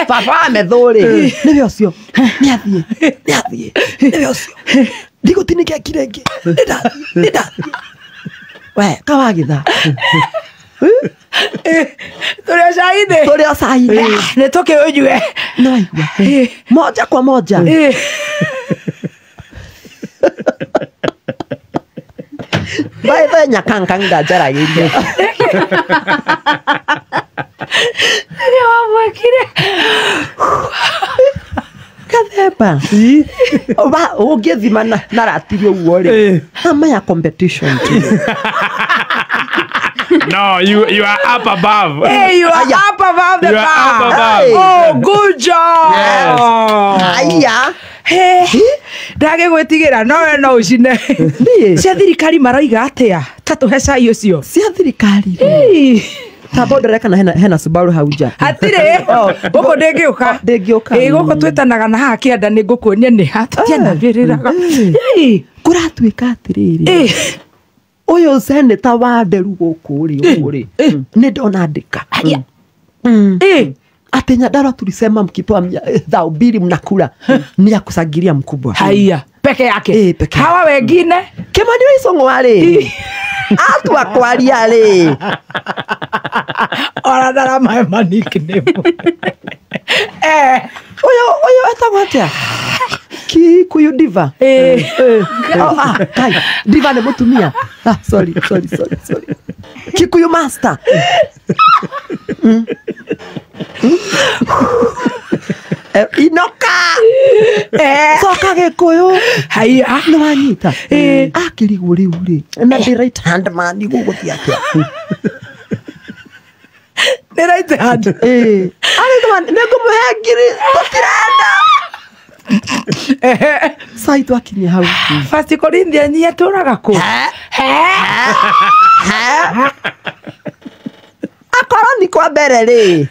Baba wa methu rĩ. Nĩwe ũcio. Nĩathiĩ. Nĩathiĩ. Nĩwe ũcio. Ndigũtinĩkia kirenge. Nĩndathiĩ. Nĩndathiĩ. We, kawagitha. Tũrĩ o cai-inĩ. Tũrĩ o cai-inĩ. Nĩ tũkĩũnyue. No igua. Moja kwa moja. By the nyakanka ndanjaragĩria. Nĩ wamwĩkire. Kathemba. Ũngĩthima na ratiri ũguo rĩ. Ama ya competition tu. No, you are up above. Hey, you are up above the You are bar. up above. Hey. Oh, good job. Yes. Aya. Hey, ndagĩgwĩtigĩra no we no ũcine. Niĩ. Cia thirikari maroiga atĩa? Ta tũhe cai ũcio. Cia thirikari. Hey. Tamba ndĩreka na hena Subaru hau nja. Hatirĩ. Gũkũ ndĩngĩũka. Ndĩngĩũka. Ĩ gũkũ twĩtanaga na haha kĩanda nĩ ngũkuonia nĩ ha tũtianambĩrĩraga. Hey. Kũratuĩka atĩrĩrĩ. Ũyũ seneta wa Nderu gũkũ rĩ ũguo rĩ. Nĩ ndona andĩka. Haya. Atĩ Nyandarua tulisema mkipewa thao mbili mnakula ni ya kusangilia mkubwa. Haya. Peke yake. Peke. Hawa wengine Kĩmani wa Icũng'wa rĩ. Atua kwaria rĩ. Ora ndaramahe ma nickname. Ũyũ etagwo atĩa? Kikuyu Diva. Kai, Diva nĩ mũtumia. Sorry, sorry, sorry, sorry. Kikuyu Master. Inoka. Coka Gĩkũyũ. Haya. Nĩ wanyita. Akĩrigwo rĩu rĩ. Na ndĩ right hand man gũgũthiĩ atĩa? Nĩ right hand. Arĩ nĩ ngũmũhe ngiri tũtirenda. Sai twakinya hau. First Corinthians yatũraga kũ? Akorwo ni kwa mbere rĩ.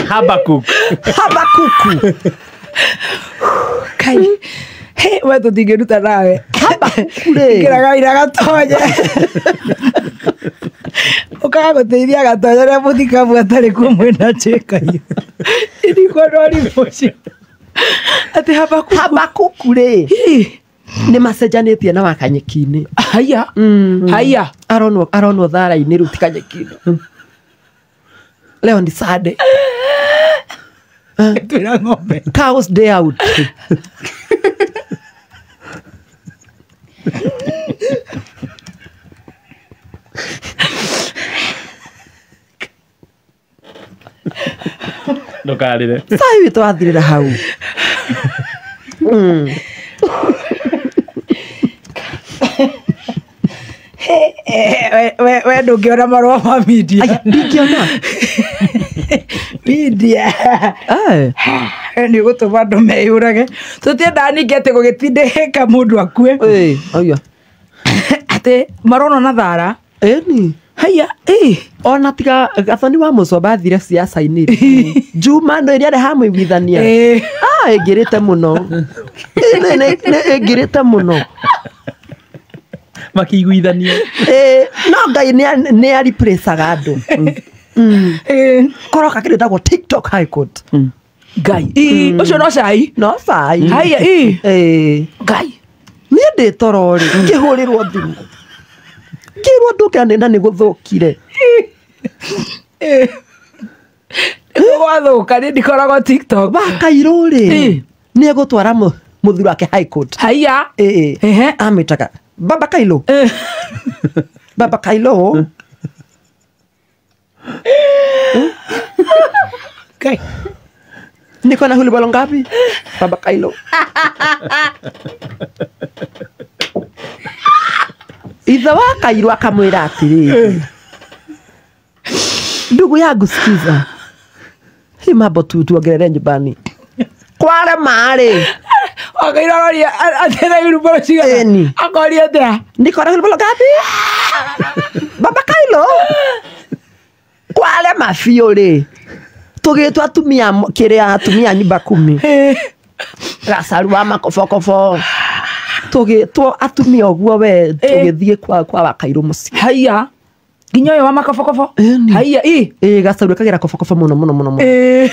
Habakuk. Habakuku. Kai. He, we tũtingĩruta nawe. Habakuku rĩ. Kĩraga ira gatonye. Ũkaga gũteithia gatonye rĩa mũthikabu atarĩ kuo mwĩna njĩkaio. Ndikuona ũrimũ ũcio. Atĩ Habakuku. Habakuku rĩ. Nĩ macenjanĩtie na wakanyeki-inĩ. Haya. Haya. Aronwo thara-inĩ rĩu ti kanyeki-inĩ. Leo ni Sunday. Twĩra ng'ombe. Cows day out. Ndũkarĩre. Cai witũ wathirĩra hau. We ndũngĩona marũa ma media. Aya, ndingĩona. Media. Nĩ ũgũtũma andũ meyũrage. Tũtiendaga ningĩ atĩ gũgĩtindĩka mũndũ akue. Aya. Atĩ maronwo na thara. Ĩni. Haya. Ona tiga Gathoni wa Mũcomba athire siasa-inĩ rĩ. Juma no ĩrĩa hamũiguithania. Ĩngĩrĩte mũno. Ĩngĩrĩte mũno. Makĩiguithania. No Ngai nĩ aripresaga andũ. Koroka kĩndũ gĩtagwo TikTok High Court. Ngai. Ũcio no cai. No cai. Haya. Ngai. Niĩ ndĩ toro rĩ, ngĩhũrĩrwo thimũ. Ngĩrwo ndũkĩra na nĩ gũthũkire. Gwathũka nĩ ndikoragwo TikTok. Wakairũ rĩ, nĩ egũtwara mũthuri wake High Court. Haya. Amĩtaga Baba Kailo. Baba Kailo. Ngai. Niko na hulibalo ngapi? Baba Kailo. Ithe wa Kairũ akamwĩra atĩrĩrĩ, ndugu yangu sikiza, hii mambo tu tuongerere nyumbani kwarema rĩ. Wakairũ aroria atĩra wheelbarrow cigana? Ĩni. Akoria atĩa? Niko na wheelbarrow ngapi? Baba Kairũ kwarema biũ rĩ, tũgĩtwo atumia kĩrĩa atumia nyumba kumi Gacaru wa makobokobo tũgĩtwo atumia ũguo we tũgĩthiĩ kwa Wakairũ mũciĩ. Haiya nginya ũyũ wa makobokobo? Haiya ĩ. Ĩ Gacaru ekagira kobokobo mũno mũno mũno mũno.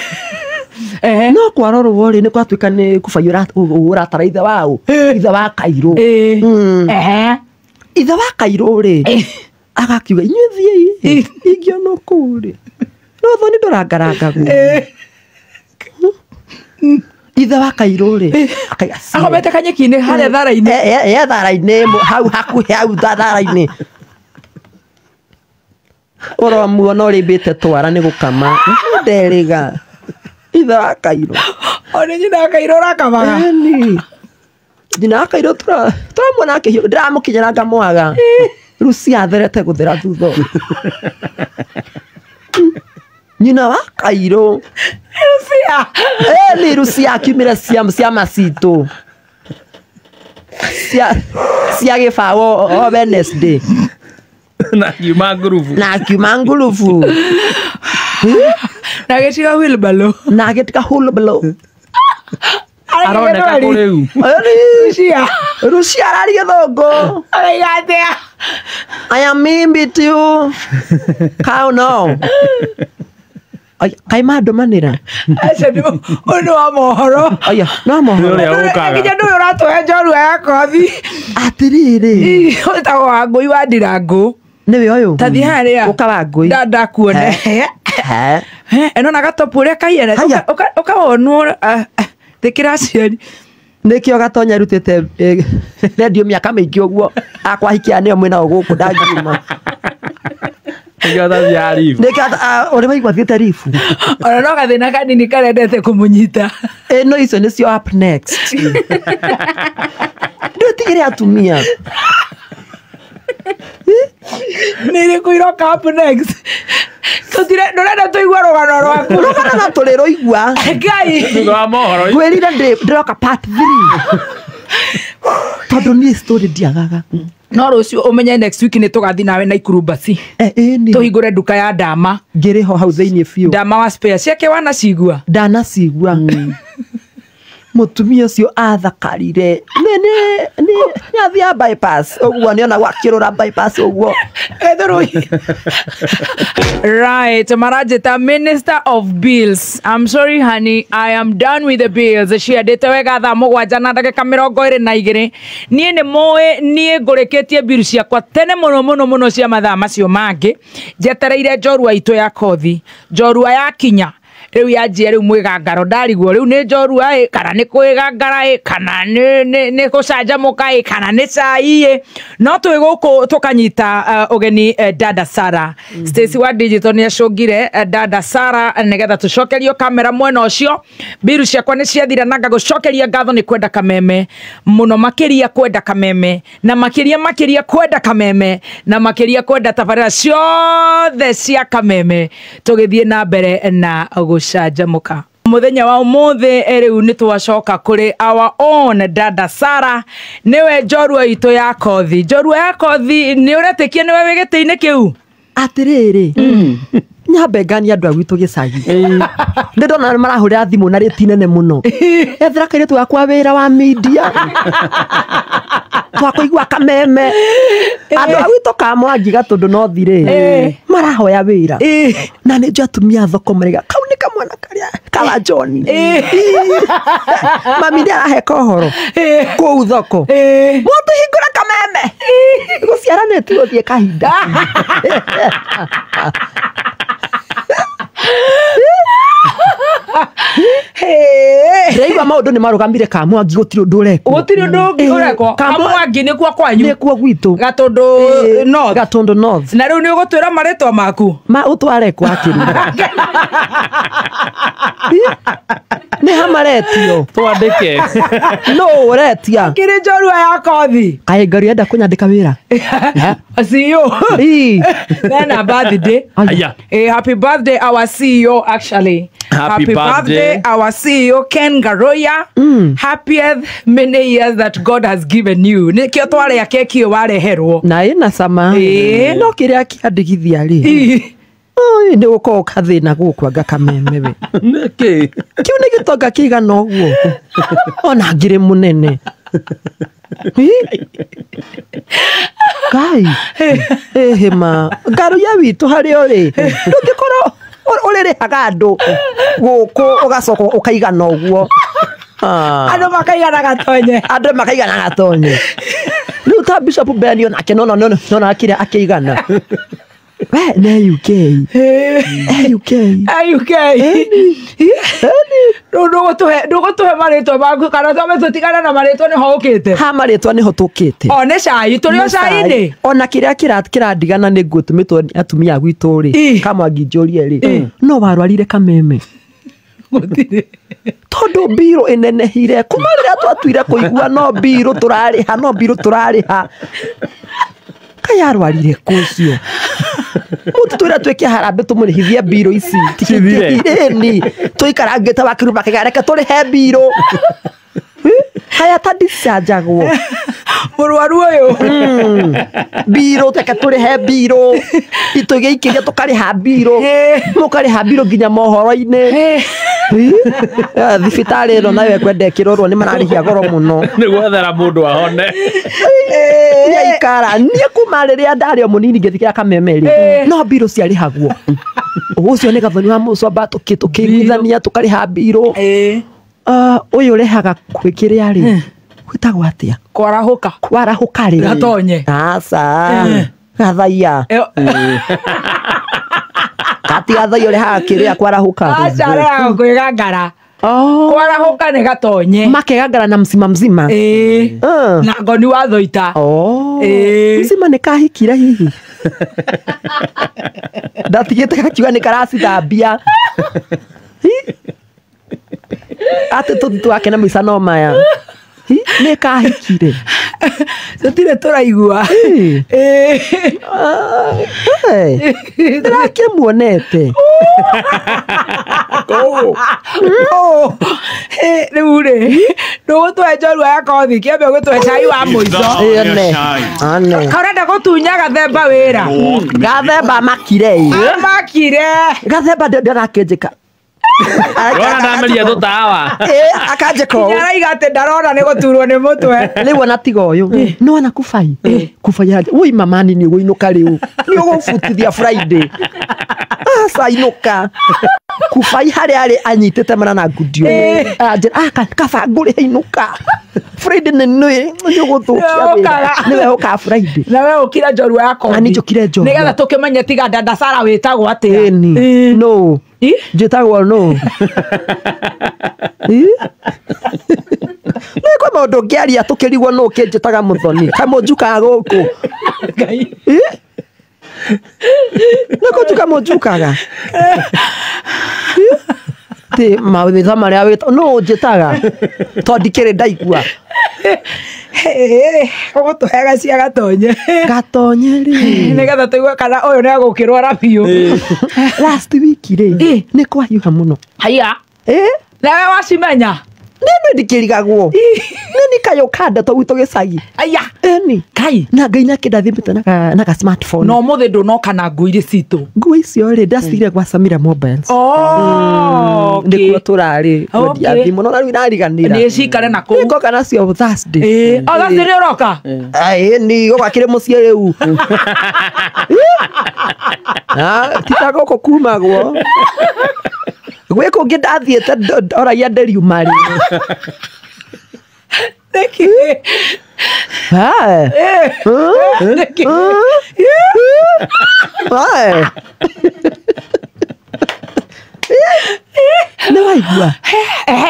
No kwarorwo rĩ, nĩ gwatuĩka nĩ kũbaiũra ũratara ithe wao, ithe wa Kairũ. Ithe wa Kairũ rĩ agakiuga inyuĩ thiĩi ingĩona kũu rĩ no thoni ndũrangarangagwo. Ithe wa Kairũ rĩ akaiga akomete kanyeki-inĩ harĩa thara-inĩ. E thara-inĩ hau hakuhĩ hau thara-inĩ ũromuona ũrĩmbĩte twara nĩ gũkama nderĩga. Ithe wa Kairũ o nĩ nyina wa Kairũ ũrakamaga. Ĩni nyina wa Kairũ tũramuona akĩhiũka, ndĩramũkinyĩra ngamwaga Rucia atherete gũthera thutha. Nyina wa Kairũ Rucia ĩni Rucia akiumire ciama citũ cia gĩbaũ o Wednesday na akiuma ngurubu na akiuma ngurubu na agĩtiga wheelbarrow na agĩtiga wheelbarrow. Aroneka kũ rĩu? Rucia Rucia araria gĩthũngũ. Araiga atĩa? I am in with you. How no? Kaĩ mandũmanĩra? Acio nĩ ũyũ nĩ wa mohoro. Aya, no mohoro. Nĩ ũrĩa ũkaga. Nginya ndũyũ ũratũhe njorua ya kothi. Atĩrĩrĩ. Wĩtagwo Wangũi wa Ndirangũ. Nĩwe ũyũ? Ta thiĩ harĩa. Ũka Wangũi. Ndakuone. Ĩno na gatopu ũrĩa kahiana. Ũkawonwo thĩkĩra aciari. Nĩkĩo Gatonya arutĩte rendio mĩaka mĩingĩ ũguo akwahikia nĩo mwĩnao gũkũ ndangiuma. Nĩkĩo atathiaga ribu. Nĩkĩo ũrĩ waigua athiĩte ribu. Ona no gathĩna kanini karendete kũmũnyita. Ĩno icio nĩcio up next. Ndũtigĩre atumia. Nĩ irĩkũ iroka up next? Tũtire ndũrenda tũigue rũgano rwaku. Rũgano no tũrĩrũigua. Ngai. Thutha wa mohoro. Ngwĩrire ndĩroka part 3. Tondũ niĩ story ndiagaga. No rũciũ ũmenye next week nĩ tũgathiĩ nawe Naikuru basi. Ĩni. Tũhingũre nduka ya Ndama. Ngĩrĩ ho hau thĩinĩ biũ. Ndama wa spare ciake wanacigua? Ndanacigua. Mũtumia ũcio athakarire nĩ athiaga bypass ũguo nĩonagwo akĩrũra bypass ũguo. Right, maranjĩta Minister of Bills. I'm sorry honey, I am done with the bills. Ciendete wega thaa 7:22. Niĩ nĩ mũĩ niĩ ngũrĩkĩtie bill ciakwa tene mũno mũno mũno cia mathaa macio mangĩ. Njetereire njorua itũ ya kothi. Njorua yakinya. Rĩu yanjia rĩu mwĩgangaro ndarigwo rĩu nĩ njorua ĩ kana nĩ kwĩgangara ĩ kana nĩ gũcanjamũka ĩ kana nĩ cai ĩ no twĩ gũkũ tũkanyita ũgeni Dada Sarah. Stacy wa digital nĩ acũngire Dada Sarah nĩgetha tũcokerio kamera mwena ũcio. Mbiru ciakwa nĩ ciathira na ngagũcokeria ngatho nĩ kwenda kameme mũno makĩria kwenda kameme na makĩria makĩria kwenda kameme na makĩria kwenda tabarĩra ciothe cia kameme tũgĩthiĩ na mbere na gũcanjamũka. Mũthenya wa ũmũthĩ rĩu nĩ twacoka kũrĩ our own Dada Sarah nĩwe njorua itũ ya kothi. Njorua ya kothi nĩ ũretĩkia nĩwe wĩ gĩtĩ-inĩ kĩu? Atĩrĩrĩ nyambe nganie andũ a gwitũ gĩcagi. Nĩ ndona marahũrĩra thimũ na rĩti nene mũno. Ethera kairĩtu gakwa wĩra wa media. Twakũigua kameme. Andũ a gwitũ Kamwangi Gatũndũ no thirĩ marahoya wĩra. Na nĩ njũĩ atumia thoko maraiga kau nĩ kamwana karĩa kawa John. Mami nĩ arahe kohoro kũu thoko. Mũtũhingũra kameme. Gũciara nĩ tũgũthiĩ kahinda. Tiga maundu ni marugamire Kamwangi gutiri undu urekwo. Gutiri undu urekwo. Kamwangi nikuo kwanyu. Nikuo gwitu. Gatundu North. Gatundu North. Na riu ni ugutwira maritwa maku. Ma utware kwa Kiruga. Ni hamaretio. Twandike. No uretia. Kiri njorua ya kothi. Kaĩ ngari enda kunyandika wira. CEO. Ii. Then a birthday. Aya. Happy birthday our CEO actually. Happy birthday our CEO Ken Garoya. Happiest many years that God has given you. Nikio tware keki yo wareherwo. Na ina sama. No kiria kiandigithia ri. Oi ni gukorwo kathina guku anga kameme we. Niki? Kiu ni gitonga kiigana uguo. Ona ngiri munene. Kai. Ehema. Ngaruya witu hari ori. Ndungikorwo uririhaga andu guku ugacoka ukaigana uguo. Andu makaigana gatonye. Andu makaigana gatonye. Riu ta Bishop Benio nake no no no no akire akiigana. We ne UK. UK. UK. Ndugutuhe maritwa maku kana twambe tutigane na maritwa niho ukite. Ha maritwa niho tukite. O ni cai turi o cai-ini. Ona kiria kirandigana ni ngutumitwo ni atumia gwitu ri. Kamwangi njurie ri. No warwarire kameme. Gutire. Tondu mbirũ inenehire kuma riria twatuire kuigua no mbirũ turariha no mbirũ turariha. Kayarwarire kucio. Mututwira twike harambe tumurihithie mbirũ ici. Tigireni tuikarangite wakiru makigareke turihe mbirũ. Haya ta dischargeagwo. Murwaru uyu. Mbirũ teke turihe mbirũ. Itugeikiria tukariha mbirũ. Mukariha mbirũ nginya mohoro-inĩ. Thibitarĩ ĩno nayo ĩkwenda ĩkĩrorwo nĩ mararĩhia goro mũno. Nĩ gwethera mũndũ ahone. Ikara niĩ kuma rĩrĩa ndarĩ o mũnini ngĩthikĩra kameme rĩ no mbirũ ciarĩhagwo. Ũcio nĩ Gathoni wa Mũcomba tũkĩiguithania tũkarĩha mbirũ. Ũyũ ũrehaga kwĩkĩrĩa rĩ gwĩtagwo atĩa? Kwarahũka. Kwarahũka rĩ. Gatonye. Aca. Gathaiya. Kati gathaiya ũrehaga kĩrĩa kwarahũka. Aca arehaga kwĩgangara. Kwarahũka nĩ gatonye. Makegangara na mzima mzima. Na ngoni wa thoita. Mzima nĩ kahikire hihi. Ndatigĩte gakiuga nĩ karacithambia. Atĩ tũthiĩ twake na maica no maya. Nĩ kahikire. Tũtirĩ tũraigua. Ndĩrakĩmuonete. Rĩu rĩ ndũgũtũhe njorua ya kothi kĩambe ũgũtũhe cai wa mũico. Kaũrenda gũtunya Gathemba wĩra. Gathemba makire. Makire. Gathemba ndarakĩnjĩka. Rora ndameria tũtawa. Akanjĩka ũũ. Araiga atĩ ndarona nĩ gũturwo nĩ mũtwe. Rĩu ona tiga ũyũ. Nĩ wona kubai. Kubai aranjĩra woi mamani nĩ ũgũinũka rĩu. Nĩ ũgũbutithia Friday. Aca inũka. Kubai harĩa arĩ anyitĩte mana na ngudio. Aranjĩra kaba ngũrĩhe inũka. Friday nĩ nĩ ũgũthũkia wĩra. Nĩwe ũkaga Friday. Na we ũkire njorua ya kothi. Na niĩ njũkire njorua. Nĩgetha tũkĩmenye tiga dada Sara wĩtagwo atĩa. Ĩni. No. Njĩtagwo no. Nĩ kwĩ maũndũ ngĩaria tũkĩrigwo nũ kĩnjĩtaga Mũthoni. Kamũnjukaga gũkũ. Nĩ kũnjuka mũnjukaga. Ti mawĩtha marĩa wĩta nũ njĩtaga. Tondũ ndikĩrĩ ndaigua. Ũgũtũhe cia gatonye. Gatonye rĩ. Nĩgetha tũigue kana ũyũ nĩ egũkĩrwara biũ. Last week rĩ nĩ kwahiũha mũno. Haiya. Nawe wacimenya. Nĩ ndikĩrigagwo. Nĩ nĩ kayũ kanda to gwitũ gĩcagi. Aya. Ĩni. Kai. Na Ngai nĩakĩndathimĩte na ka smartphone. No ũmũthĩ ndũnoka na nguo irĩ citũ. Nguo icio rĩ ndacigire gwa Samira Mobiles. Nĩkuo tũrarĩ kwendia thimũ no rĩu irariganĩra. Nĩ cikare na kũu. Nĩngoka nacio Thursday. O Thursday nĩ ũroka? Ĩni gũgakĩrĩ mũciĩ rĩu. Ti ta gũkũ kumagwo. Gwĩ kũngĩ ndathiĩte ndoragia ndĩriuma rĩ. Nĩkĩ? Nĩkĩ? Nĩ waigua?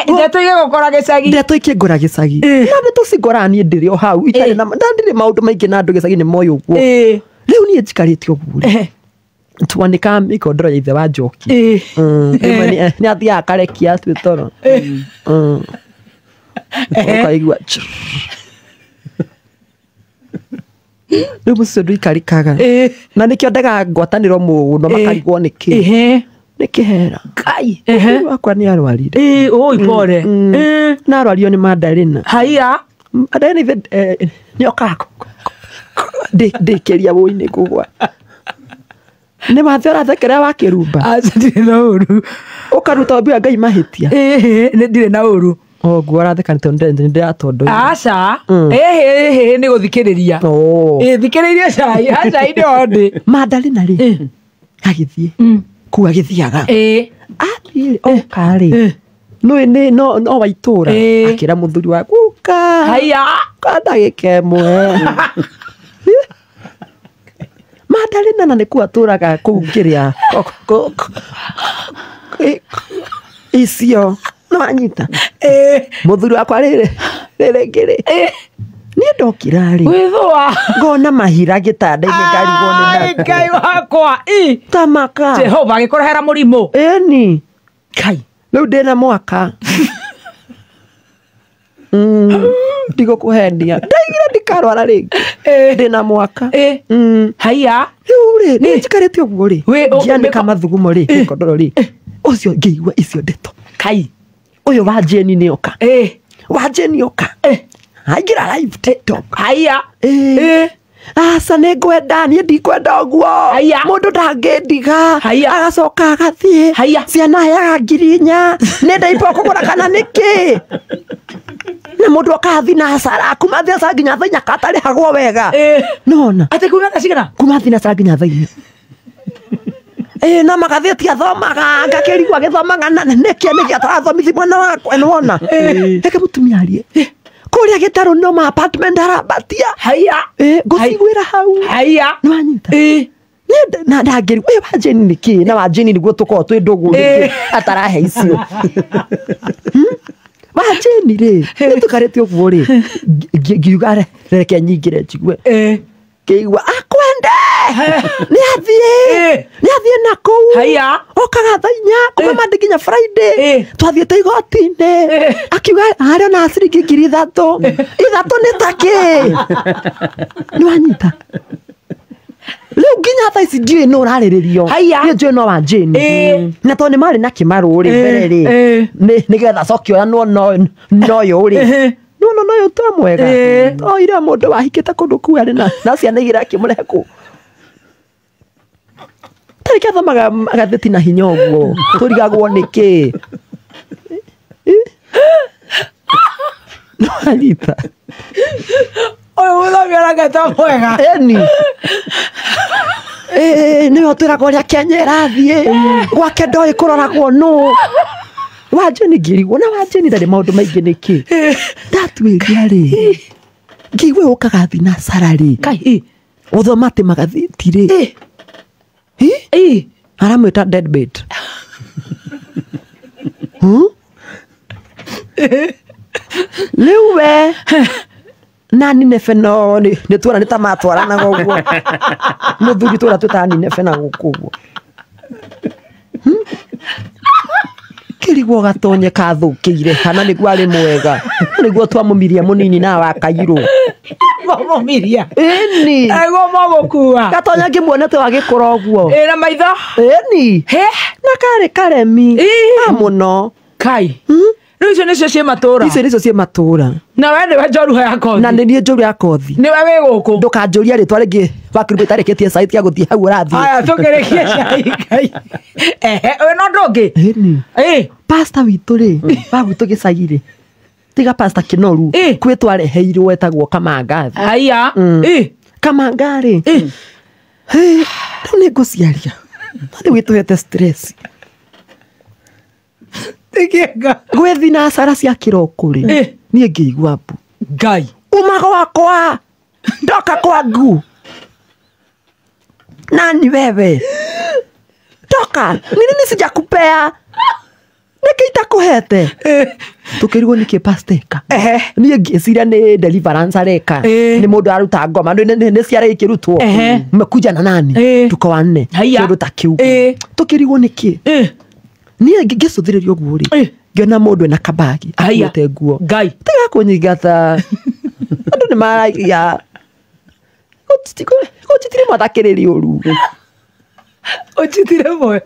Ndeto igĩgũkora gĩcagi. Ndeto ikĩngora gĩcagi. Na ndeto cingora niĩ ndĩrĩ o hau itarĩ na ndirĩ maũndũ maingĩ na andũ gĩcagi nĩ moĩ ũguo. Rĩu niĩ njikarĩte ũguo rĩ, twanĩka mĩkondoro ya ithe wa Njoki. Rĩmwe nĩ athiaga akarekia twĩ toro. Ũkaigua rĩu mũciĩ ndũikarĩkaga. Na nĩkĩo ndegaga ngwatanĩro mũno makarigwo nĩkĩ. Nĩ kĩhera. Ngai. Wakwa nĩ arwarire. Oi pole. Na arwario nĩ Mandarina. Haiya. Mandarina ithe nĩ okaga ndĩkĩria wũi-inĩ kũgwa. Nĩ wathe ũrathekerera wa kĩrumba. Aca ndirĩ na ũru. Ũkaruta ũmbi wa Ngai mahĩtia. Nĩ ndirĩ na ũru. Ũguo ũratheka nĩ tondũ nĩ ndĩratondoire. Aca. Nĩ gũthikĩrĩria. Thikĩrĩria cai. Aca ndĩ o ndĩ. Mandarina rĩ agĩthiĩ kũu agĩthiaga. Athiĩ oka rĩ nĩ nĩ no wa itũra akĩra mũthuri wa guka. Haiya. Ka ndagĩka ĩmwe. Mandarina na nĩkuo atũraga kũu kĩrĩa icio no anyita. Mũthuri wakwa rĩrĩ rĩrĩ rĩ niĩ ndokĩra rĩ Gwĩthũa. Ngona mahira gĩtanda-inĩ ngarigwo nĩ Ai, Ngai wakwa. Tamaka. Jehova agĩkũrehera mũrimũ. Ĩni. Ngai. Rĩu ndĩna mwaka. Ndigũkũhenia. Ndaigire ndikarwara rĩngĩ. Ndĩna mwaka. Haiya. Rĩu rĩ nĩ njikarĩte ũguo rĩ ngĩanĩka mathugumo rĩ mĩkondoro rĩ ũcio ngĩigua icio ndeto. Kai. Ũyũ wa Jane nĩ oka. Wa Jane oka. Aingĩra live TikTok. Haiya. Aca nĩ ngwenda niĩ ndikwenda ũguo. Mũndũ ndangĩndiga. Agacoka agathiĩ. Ciana heaga 4,000. Nĩ ndaipo kũgũra kana nĩkĩ? Na mũndũ okaga thinacara kuma thinacara nginya thaa inya katarĩhagwo wega. Nĩwona? Atĩ kuma thaa cigana? Kuma thinacara nginya thaa inya. No magathĩti athomaga ngakĩrigwo agĩthomaga na nĩkĩ nĩkĩ atarathomithi mwana wakwa nĩwona? Reke mũtumia arie. Kũrĩa gĩtarũ no ma apartment arambatia. Haiya. Ngũciguĩra hau. Haiya. Nĩwanyita? Na ndangĩrigwo ũyũ wa Jane nĩkĩ? Na wa Jane nĩguo tũkoragwo twĩ ndũgũ nĩkĩ atarahe icio. Wa Jane rĩ nĩtũkarĩte ũguo rĩ ngiuga reke nyingĩre njigue. Ngĩigua akwende nĩ athiĩ nĩ athiĩ na kũu. Haiya. Okaga thaa inya kuma Monday nginya Friday. Twathiĩte igoti-inĩ akiuga harĩ ona ciringi 3,000. 3 nĩ ta kĩ? Nĩwanyita? Rĩu nginya thaa ici ndiũĩ nũ ũrarĩrĩrio. Niĩ njũĩ no wa Jane. Na tondũ nĩ marĩ na kĩmarũ rĩ mbere rĩ nĩgetha acoke oyanwo noyũ rĩ. No no no to mwega. Oire mũndũ wahikĩte kũndũ kũu arĩ na ciana igĩrĩ akĩmũrehe kũu. Tarĩ kĩ athomaga magathĩti na hinya ũguo. Tũrigagwo nĩkĩ? No anyita. Ũyũ mũthomi aranga to mwega. Ĩni. Nĩwe ũtwĩraga ũrĩa Kenya ĩrathiĩ. Gwake ndoĩ kũroragwo nũ. Wa Jane ngĩrigwo na wa Jane ndarĩ maũndũ maingĩ nĩkĩ. Ndatuĩria rĩ ngĩigua ũkaga thinacara rĩ. Kai. Ũthoma atĩ magathĩti rĩ. Aramwĩta deadbeat. Rĩu we na Nineve no nĩ tuona nĩ ta matwaranaga ũguo. Mũthuri tũrĩa twĩtaga Nineve na gũkũ ũguo. Kĩrigwo gatonye kathũkĩire kana nĩguo arĩ mwega. Nĩguo twamũmirie mũnini na wa Kairũ. Mamũmiria. Ĩni. Nĩguo mamũkua. Gatonya ngĩmuona ta wagĩkũra ũguo. Na maitho. Ĩni. Na karĩ karemi. Mũno. Kai. Rĩu icio nĩcio ciĩ matũra. Icio nĩcio ciĩ matũra. Na we nĩwe njorua ya kothi. Na nĩ niĩ njorua ya kothi. Nĩwe wĩ gũkũ. Ndũkanjũrie rĩtwa rĩngĩ wakĩrumba itarĩkĩtie cai tiga gũthiĩ hau ũrathiĩ. Aya tũkĩrĩkie cai Ngai. Wĩ na ũndũ ũngĩ? Ĩni. Pastor witũ rĩ wa gwitũ gĩcagi rĩ tiga Pastor Kĩnoru kwĩ twareheirwo etagwo Kamangathi. Haiya. Kamanga rĩ rĩu nĩ ngũciaria. Rĩu wĩtũhete stress. Gwĩ thinacara cia kĩroko rĩ niĩ ngĩigua mbu. Ngai. Uma gwakwa ndoka kwangu. Nani wewe? Toka. Ni nini sijakupea? Nĩ Nĩkĩ itakũhete? Tũkĩrigwo nĩkĩ pastor eka. Niĩ ngĩciria nĩ deliverance areka. Nĩ mũndũ aruta ngoma nĩ ciara ikĩrutwo. Mmekuja na nani? Tuko wanne. Kĩndũ ta kĩu. Tũkĩrigwo nĩkĩ? Niĩ ngĩcũthĩrĩria ũguo rĩ, ngĩona mũndũ ena kabagi akuĩte nguo. Ngai. Tiga kũnyingata. Andũ nĩ maragia. Gũtitire mwathakĩrĩria ũru. Ũchitire mwe.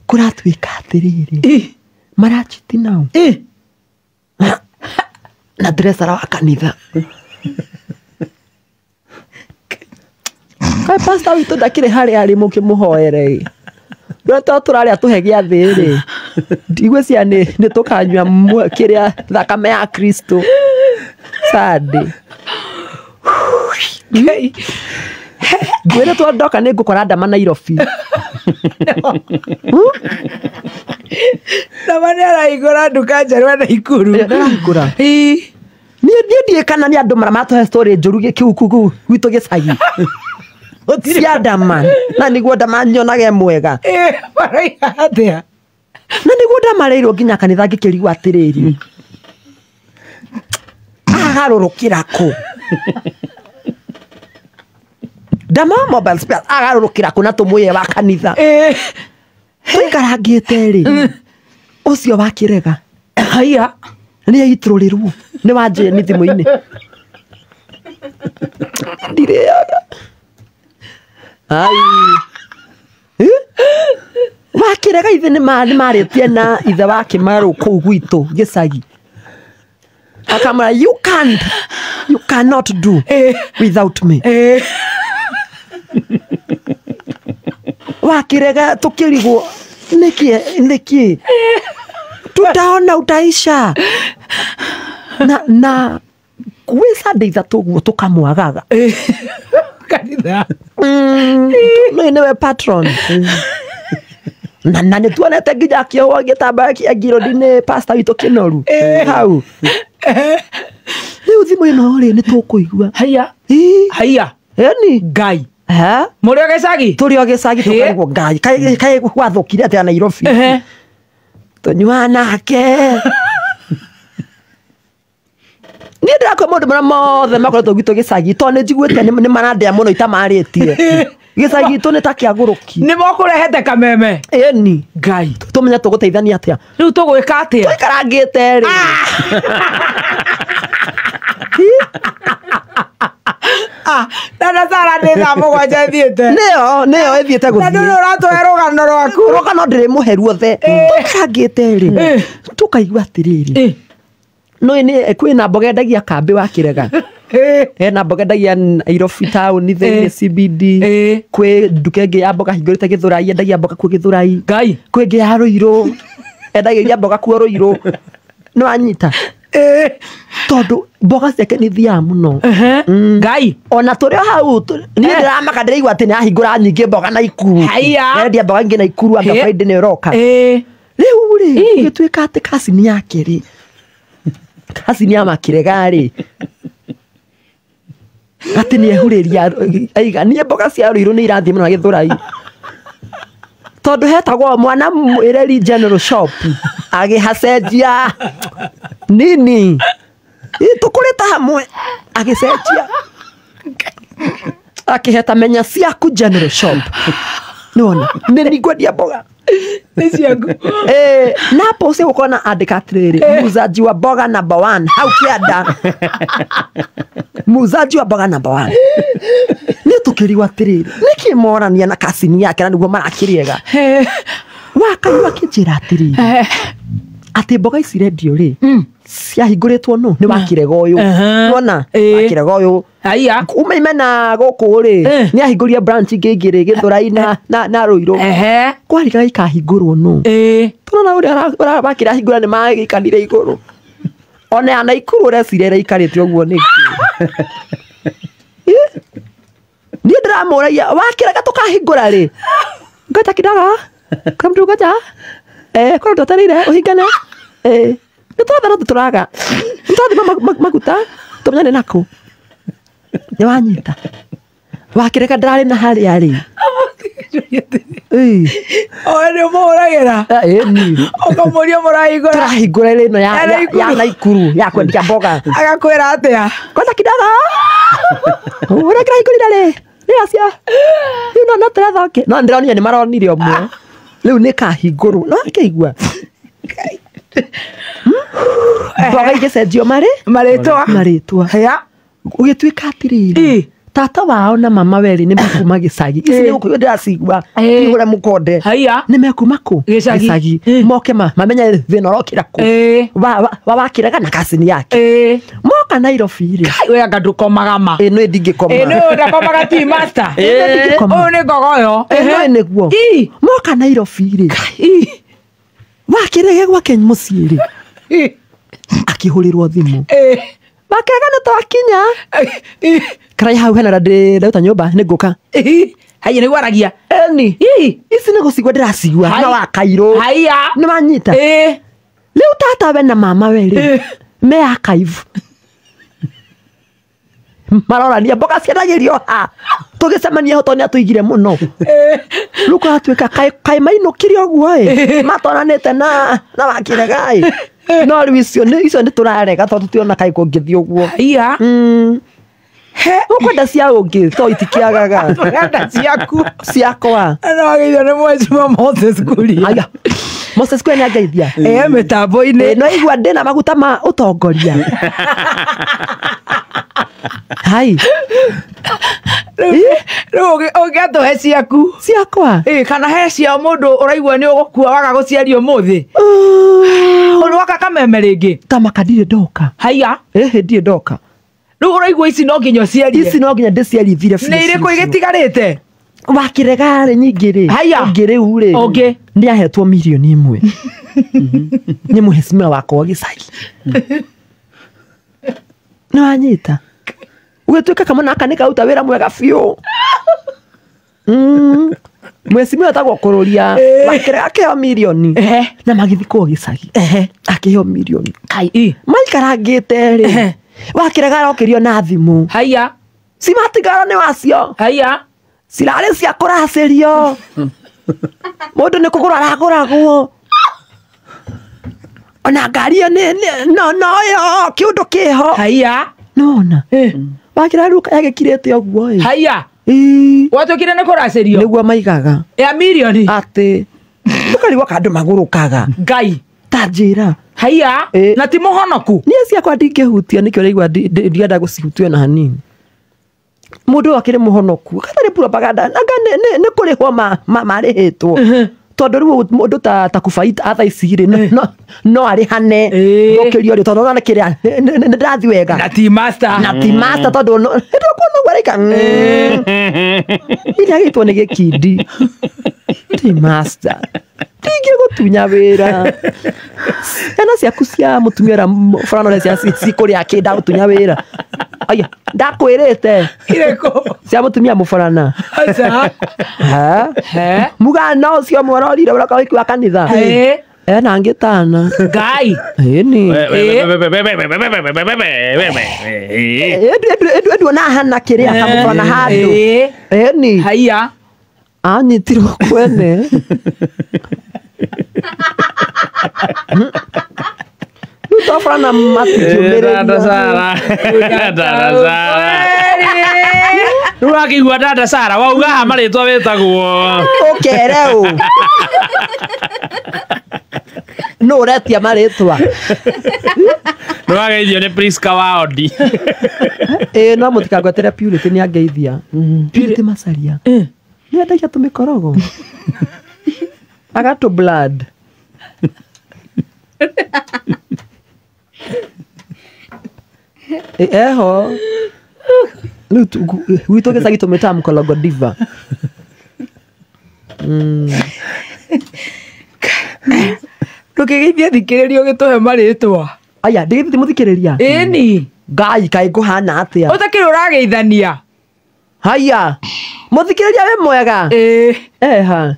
Kũratuĩka atĩrĩrĩ, marachiti nao na dresara wa kanitha. Kaĩ pastor witũ ndakĩrĩ harĩa arĩ mũkĩmũhoere. Rĩrĩa tũrarĩa tũhe gĩathĩ rĩ, ndigwĩciria nĩ tũkanyua kĩrĩa thakame ya Kristo Sunday. Ngwĩre twandoka nĩ ngũkora ndama Nairobi. Ndama nĩ arahingũra nduka njerũ e Naikuru. Nĩarahingũra. Niĩ ndiĩ kana nĩ andũ maratũhe story njũru kĩu kũu gwitũ gĩcagi. Cia ndama. Na nĩguo ndama nyonage mwega. Maroiga atĩa? Na nĩguo ndamareirwo nginya kanitha ngĩkĩrigwo atĩrĩrĩ, agarũrũkĩra kũ? Ndama mobile space agarũrũkĩra kũ na tũmwĩye wa kanitha? Tũikarangĩte rĩ, ũcio wakĩrega. Haiya. Nĩ aitũrũrĩrwo nĩ wa Jane thimũ-inĩ. Ndirĩaga. Ai. Wakĩrega ithe nĩ marĩtie na ithe wa Kĩmarũ kũu gwitũ gĩcagi. Akamwĩra you can't, you cannot do without me. Wakĩrega tũkĩrigwo nĩkĩ nĩkĩ tutaona utaisha. Na gwĩ Sunday ithatũ ũguo tũkamwagaga. Kanitha. Nĩ nĩwe patron. Na nĩ tuonete nginya akĩohwo gĩtambaya kĩa ngirodi nĩ pastor witũ Kĩnoru. Hau. Rĩu thimũ ĩno rĩ nĩ tũkũigua. Haiya. Haiya. Ĩni. Ngai. Mũrĩ o gĩcagi? Tũrĩ o gĩcagi tũkarigwo Ngai. Kaĩ gwathũkire atĩa Nairobi? Tũnyuaga nake. Niĩ ndĩrakua maũndũ marĩa mothe makoretwo gwitũ gĩcagi tondũ nĩ njiguĩte nĩ marandĩa mũno itamarĩtie. Gĩcagi gitũ nĩ ta kĩagũrũki. Nĩ mokũrehete kameme. Ĩni. Ngai. Tũmenye tũgũteithania atĩa. Rĩu tũgwĩka atĩa? Tũikarangĩte rĩ. Dada Sara nĩ thaa mũgwanja ĩthiĩte. Nĩyo ĩthiĩte gũthiĩ. Na ndũrĩ ũratũhe rũgano rwaku. Rũgano ndĩrĩmũhe ruothe. Tũikarangĩte rĩ. Tũkaigua atĩrĩrĩ. No nĩ kwĩna mboga endagia kambĩ wa Kĩrega. Hena mboga endagia Nairobi town thĩinĩ CBD. Kwĩ nduka ĩngĩ ya mboga hingũrĩte Gĩthũrai endagia mboga kuo Gĩthũrai. Ngai. Kwĩ ĩngĩ ya Rũirũ endagĩria mboga kuo Rũirũ. Nĩ wanyita? Tondũ mboga ciake nĩ ithiaga mũno. Ngai. Ona tũrĩ o hau niĩ ndĩramaka ndĩraigua atĩ nĩ ahingũra nyingĩ mboga Naikuru. Nĩarendia mboga nyingĩ Naikuru anga Friday nĩ ĩroka. Rĩu rĩ gũgĩtuĩka atĩ kacini yake rĩ, kacini ya Makĩrega rĩ, atĩ nĩ ehurĩria aiga niĩ mboga cia Rũirũ nĩ irathiĩ mũno na Gĩthũrai. Tondũ hetagwo mwana mwĩreri general shop agĩhacenjia nini tũkũrĩte hamwe agĩcenjia akĩheta menya ciaku general shop. Nĩwona nĩ ngwendia mboga Nĩ ciaku. Na post ũkona andĩka atĩrĩrĩ, muuzaji wa mboga number 1 hau kĩanda. Muuzaji wa mboga number 1. Nĩ tũkĩrigwo atĩrĩrĩ, nĩkĩ morania na kacini yake na nĩguo marakĩrĩega. Wakaigua akĩnjĩra atĩrĩrĩ, atĩ mboga ici rendio rĩ ciahingũrĩtwo nũ nĩ Wakĩrega ũyũ. Nĩwona? Wakĩrega ũyũ. Haiya. Kuma imena gũkũ rĩ, nĩ ahingũrire branch ingĩ igĩrĩ Gĩthũrai na Rũirũ. Kwarĩkaga ikahingũrwo nũ. Tũrona ũrĩa Wakĩrega ahingũra nĩ magĩikanire igũrũ. Ona ya Naikuru ũreciria ĩraikarĩte ũguo nĩkĩ? Niĩ ndĩramũragia Wakĩrega tũkahingũra rĩ? Ngoja kidogo. Kuna mtu ngoja. Kuna mtu atarire ũhingane. Nĩ tũratha no tũraga. Nĩ tũrathima maguta tũmenyane nako. Nĩ wanyita. Wakĩrega ndararĩ na harĩa rĩ. Ĩĩ. Oe nĩ ũmũhũragĩra Ĩni. ũkamũria mũrahingũra Tũrahingũra ĩno Ya Naikuru. ya Naikuru ya kwendia mboga. Agakwĩra atĩa? Kwanza kidogo. Ũrĩa kĩrahingũrire rĩ? Nĩ acia. Rĩu no tũretha No ndĩronire nĩ maronire ũmwe. Rĩu nĩ kahingũrwo. No akĩigua. Mboga igĩcenjio marĩ? Marĩtwa. Marĩtwa. Haya. Ũgĩtuĩka atĩrĩrĩ. Ĩ. Tata wao na mama werĩ nĩ mekuma gĩcagi. Ici nĩ gũkũ ndĩracigua. Ĩ. Ihũre mũkonde. Haya. Nĩ mekuma kũ? Gĩcagi. Ĩ. Moke mamenye thĩna ũrokĩra kũ. Ĩ. Wa wakĩrega na kacini yake. Ĩ. Moka Nairobi rĩ. Kai we anga ndũkomaga ma. Ĩ nĩ ndingĩkoma. Ĩ nĩ ndakomaga ti master. Ĩ nĩ ndingĩkoma. Ũyũ nĩ ngogoyo. Ĩ nĩ nĩguo. Ĩ. Moka Nairobi rĩ. Ĩ. Wakĩrege gwake mũciĩ rĩ. Ĩ. Akĩhũrĩrwo thimũ. Ĩ. Wakĩrega nĩ twakinya. Ĩ. Karai hau hena ndĩ ndauta nyũmba nĩ ngũka. Ĩ. Haya nĩguo aragia. Eni. Ĩ. Ici nĩ gũcigua ndĩracigua. Hai. Na wakairũ. Haya. Nĩ wanyita. Ĩ. Rĩu tata we na mama we rĩ. Ĩ. Me archive. Marorania mboga ciendagĩrio ha. Tũgĩcemania ho tondũ nĩatũigire mũno. Rĩu kũratuĩka kaĩ mainũkire ũguo ĩ. Matonanĩte na wakĩrega ĩ. No rĩu icio nĩ tũrarega tondũ tũtiona kaĩ kũngĩthiĩ ũguo. Haya. He. Ũkwenda cia ũngĩ to itikĩagaga. Tũrenda ciaku. Ciakwa. No wagĩithio nĩ mheshimiwa Moses Kuria. Aya. Moses Kuria nĩangeithia. Ĩ mĩtambo-inĩ. No igua ndĩna maguta ma ũtongoria. Hai. Rĩu ũngĩatũhe ciaku. Ciakwa. Ĩ kana he cia mũndũ ũraigua nĩ ũgũkua waga gũciaria ũmũthĩ. Ũndũ waka kameme rĩngĩ. Tamaka ndirĩ ndoka. Haya. Ĩhĩ ndirĩ ndoka. Rĩu ũraigua ici no nginya ũciarie. Ici no nginya ndĩciarithire biũ. Nĩ irĩkũ igĩtigarĩte? Wakĩrega rĩ nyingĩ rĩ. Haya. Ũngĩ rĩu rĩ. Ũngĩ. Nĩ ahetwo mirioni 1. Nĩ mũhecimiwa wakwa wa gĩcagi. Nĩ wanyita. Ũgĩtuĩka kamwana gaka nĩ karuta wĩra mwega biũ. Mheshimiwa etagwo Kũrũria. Wakĩrega akĩheo mirioni. Na magĩthikwo gĩcagi. Akĩheo mirioni. Kai. Ĩ. Maikarangĩte rĩ. Wakĩrega arokĩrio na thimũ. Haya. Cimatigara nĩ wacio. Haya. Cirarĩ cia kũracĩrio. Mũndũ nĩ kũgũra aragũragwo. Ona ngari ĩyo no yo kĩũndũ kĩho. Haya. Nĩwona. Wakĩra rĩu yagĩkirĩte ũguo ĩ. Haya. Ĩ. Gwatuĩkire nĩ kũracĩrio. Nĩguo maigaga. Ya mirioni. Atĩ ũkarigwo ka andũ magũrũkaga. Ngai. Ta njĩra. Haya. Ĩ. Na ti mũhonoku. Niĩ ciakwa ndingĩhutia nĩkĩo ũraigua ndienda gũcihutia ona hanini. Mũndũ ũyũ akĩrĩ mũhonoku. Gatarĩ propaganda. Anga nĩ kũrĩhwo marĩhĩtwo. Tondũ rĩu mũndũ ta Kufaita thaa ici rĩ, no arĩhane. Gũkĩrio rĩ, tondũ nĩ kĩrĩa, nĩ ndĩrathiĩ wega. Na ti master. Na ti master tondũ ndũkuona ũguo araika. Iria agĩtwo nĩ gĩkindi. Ti master. Ndingĩgũtunya wĩra. Ciana ciaku cia mũtumia ũrĩa Fran cia cikũrĩa kĩ ndagũtunya wĩra. Aya, ndakwĩrĩte. Irĩkũ? Cia mũtumia mũborana. Aca. Ha? He. Mugana ũcio mwororire ũroka wiki wa kanitha. Ĩ. Ena ngĩtana. Ngai. Ĩni. Nduona hana kĩrĩa kamũborana handũ. Ĩ. Ĩni. Haya. Anyitirwo kwene. Rĩu toborana matingĩũmĩrĩria. Dada Sara. Dada Sara. Rĩu wakĩigua Dada Sara wauga haha marĩtwa wĩtagwo. Ũkere ũ. Nũ ũretia marĩtwa? Nĩ wageithio nĩ Priska wa Odi. Ĩ no mũtikangwetere Purity nĩ angeithia. Purity Macharia. Nĩ endagia tũmĩkorogo. Agatũ blood. Eho. Rĩu gwitũ gĩcagi tũmĩtaga mũkorogo diva. Ndũkĩgeithie thikĩrĩria ũgĩtũhe marĩtwa. Aya, ndĩgĩthie mũthikĩrĩria. Ĩni. Ngai kaĩ ngũhana atĩa? Ũtakĩrĩ ũrageithania. Haya. Mũthikĩrĩria wĩ mwega. Ĩ. Eha.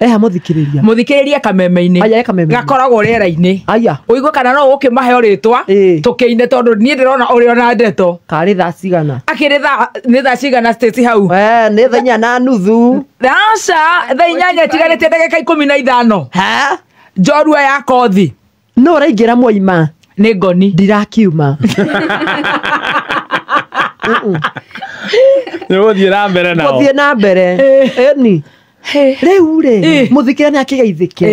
Eha muthikiriria. Muthikiriria kameme-inĩ. Aya, kameme-inĩ. Gakoragwo rĩera-inĩ. Aya. Ũigue kana no ũkĩmahe rĩtwa tũkĩine tondũ niĩ ndĩrona ũrĩ ona ndeto. Karĩ thaa cigana? Akĩrĩ thaa nĩ thaa cigana Stacy hau? Nĩ thaa 8:30. Aca, thaa 8 itigarĩtie ndagĩka 15. Ha? Njorua ya kothi. No ũraingĩra mwaima. Nĩ ngoni. Ndirakiuma. Nĩ gũthiĩ na mbere nao. Gũthiĩ na mbere. Ĩni. Rĩu rĩ, mũthikĩra nĩ akĩgeithĩke.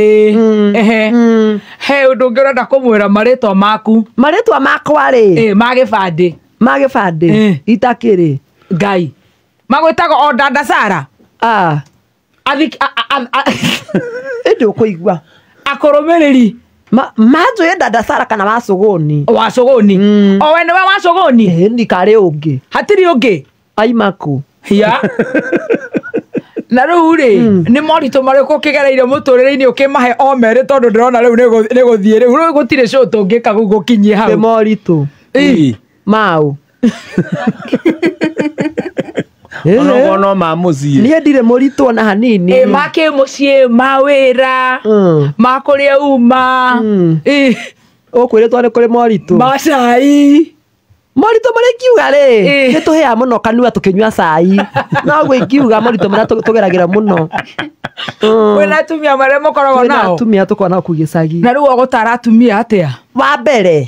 He ũndũ ũngĩ ũrenda kũmwĩra marĩtwa maku. Marĩtwa makwa rĩ. Ma gĩbandĩ. Ma gĩbandĩ. Itakĩrĩ. Ngai. Magwĩtaga o Dada Sara. Ah. Ĩndĩ ũkũigua. Akũrũmĩrĩri. Manjũĩ Dada Sara kana Wacũgũni. Wacũgũni. O we nĩwe Wacũgũni? Ĩni karĩ ũngĩ. Hatirĩ ũngĩ. Aima kũ? Ya. Na rĩu rĩ, nĩ moritũ marĩkũ ũkĩgereire mũtũrĩre-inĩ ũkĩmahe o merĩ tondũ ndĩrona rĩu nĩ gũthiĩ rĩu rĩu gũtirĩ show tũngĩka gũkinyie hau. Nĩ moritũ. Mau. Onokorwo no ma mũciĩ. Niĩ ndirĩ mũritũ ona hanini. Ma kĩmũciĩ, ma wĩra, ma kũrĩa uma. Ũkwĩrĩtwo nĩ kũrĩ moritũ. Ma cai. Moritũ marĩa ingiuga rĩ, nĩ tũhĩaga mũno kanua tũkĩnyua cai. Noguo ingiuga moritũ marĩa tũgeragĩra mũno. Kwĩna atumia marĩa mũkoragwo Kwĩna nao? atumia tũkoragwo nao kũu gĩcagi. Na rĩu ũgũtara atumia atĩa? Wa mbere.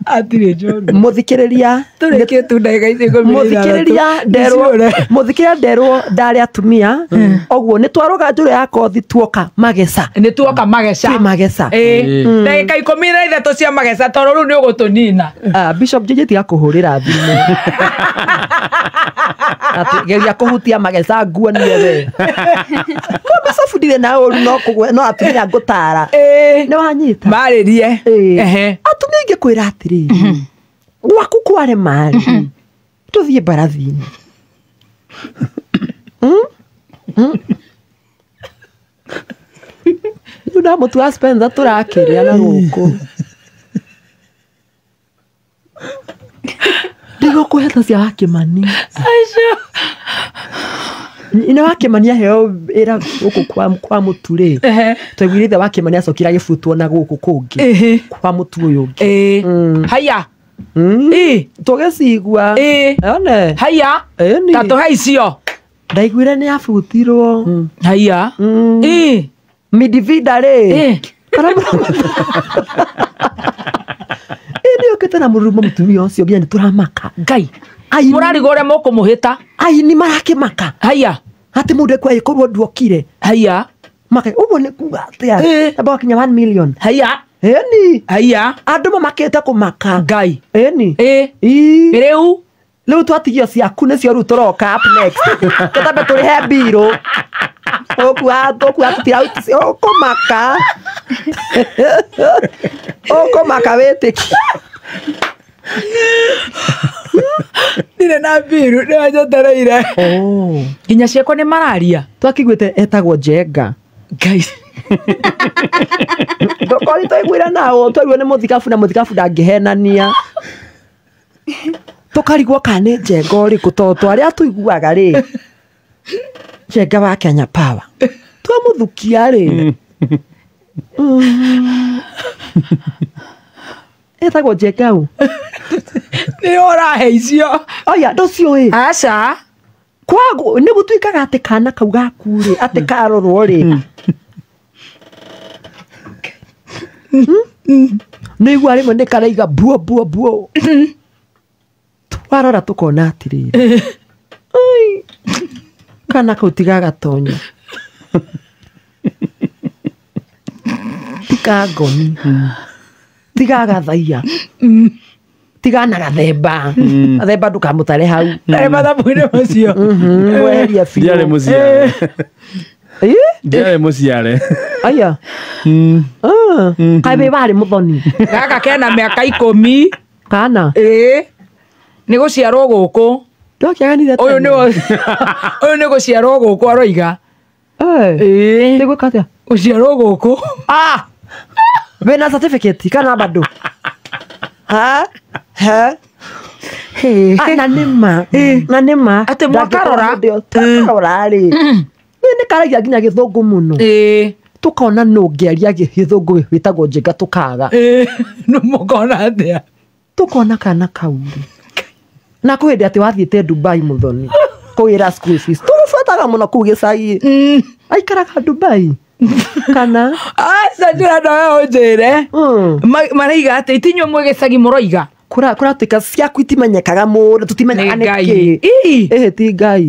Atirĩ njorua. Mũthikĩrĩria. Tũrĩkie tu ndagĩka ici 16. Mũthikĩrĩria nderwo. Mũthikĩrĩria nderwo ndarĩ atumia. Ũguo nĩ twarũga njũra ya kothi tuoka mageca. Nĩ tuoka mageca. Twĩ mageca. Ndagĩka 13 cia mageca tondũ rĩu nĩ ũgũtũnina. Bishop Jeje tiga kũhũrĩra thimũ. Atĩ geria kũhutia mageca nguonie we. Ko Bishop ndirĩ na ũru no kũgwe no atumia ngũtara. Nĩ wanyita. Marĩrie. Atumia ingĩkwĩra atĩrĩrĩ. Gwaku kware marĩ. Tũthiĩ mbarathi-inĩ. Rĩu ndamũtua Spencer tũrakĩrĩa na gũkũ. Ndigũkũhe ta cia Wakĩmani. Nĩ Wakĩmani aheo ĩra gũkũ kwa mũtu rĩ. Twaiguire ithe Wakĩmani acokire agĩbutwo na gũkũ kũngĩ. Kwa mũtu ũyũ ũngĩ. Haya. Tũgĩcigua. One. Haya. Ta tũhe icio. Ndaiguire nĩ abutirwo. Haya. Midivida rĩ. Nĩ okĩte na mũrurumo mũtumia ũcio nginya nĩ tũramaka. Ngai. Mũrarigwo ũrĩa mũkũmũhĩta. Aini marakĩmaka. Haya. Atĩ mũndũ ekwaĩkorwo nduokire. Haya. Maka ũguo nĩ kuga atĩa? Amba wakinya 1 million. Haya. Ĩni. Haya. Andũ mamakĩte kũmaka. Ngai. Ĩni. Rĩu. Rĩu twatigio ciaku nĩcio rĩu tũroka up next. Tũtambe tũrĩhe mbirũ. Ũkua tũtira ũkũmaka. Ũkũmaka wĩtĩkie. Ndirĩ na mbiru nĩ wanjotereire. Nginya ciakwa nĩ mararia. Twakĩiguĩte etagwo Njenga. Ngai. Ndũkori twaiguire nao twaiguire nĩ mũthikabu na mũthikabu ndangĩhenania. Tũkarigwo kana nĩ Njenga ũrĩkũ tondũ twarĩa tũiguaga rĩ. Njenga wa Kenya Power. Twamũthukia rĩ. Etagwo Njenga ũ? Nĩ ũrahe icio. Oya ndũciũĩ. Aca. Kwaguo nĩ gũtuĩkaga atĩ kana kau gaku rĩ atĩ karorwo rĩ. Nĩ igua rĩmwe nĩ karaiga buo buo buo. Twarora tũkona atĩrĩrĩ. Ai. Kana kau tigagatonya. Tiga ngoni. Tiga gathaia. Tiga na gathemba. Gathemba ndũkamũtare hau. Ndarĩ mathabu-inĩ macio. Mweherie biũ. Ndiarĩ mũciare. Ndiarĩ mũciare. Aya. Kaĩ wĩ warĩ mũthoni. Gaka kena mĩaka 10. Kana? Nĩ gũciarwo gũkũ. Ndwakĩaganire tene. Ũyũ nĩ gũciarwo gũkũ aroiga. Nĩ gwĩka atĩa? Gũciarwo gũkũ. Ah! Wĩna certificate kana bado? Ha? Ha? Na nĩ ma. Na nĩ ma. Atĩ mwakarora. Twakarora rĩ. Nĩ karagia nginya gĩthũngũ mũno. Tukona no ngĩaria gĩthũngũ wĩtagwo Njenga tukaga. No mũkona atĩa? Tukona kana kau. Na kwĩ hĩndĩ atĩ wathiĩte Dubai Muthoni kũgĩra school fees. Tũgũbuataga mũno kũu gĩcagi. Aikaraga Dubai. Kana? Aca ndĩrenda we ũnjĩre. Maraiga atĩ itinyuĩ mwĩ gĩcagi mũroiga. Kũratuĩka ciaku itimenyekaga mũno, tũtimenyaga nĩkĩ. Ĩhĩ ti Ngai.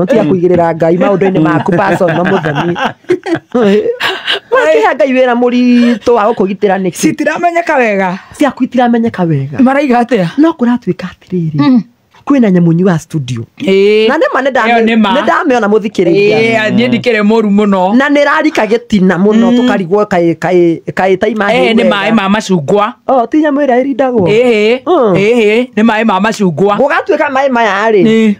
Tiga kũigĩrĩra Ngai maũndũ-inĩ maku personal Muthoni. Wakĩhe Ngai wĩra mũritũ wa gũkũgitĩra nĩkĩ? Citiramenyeka wega. Ciaku itiramenyeka wega. Maraiga atĩa? No kũratuĩka atĩrĩrĩ. Kwĩna nyamũnyi wa studio. Na nĩma nĩndamĩona mũthikĩrĩria. Niĩ ndikĩrĩ mũru mũno. Na nĩrarika gĩtina mũno tũkarigwo kaĩ ta imaĩ wega. Nĩ maĩ ma macungwa. O ti nyamũ ĩrĩa ĩrindagwo. Ĩhĩ nĩ maĩ ma macungwa. Gũgatuĩka maĩ maya rĩ.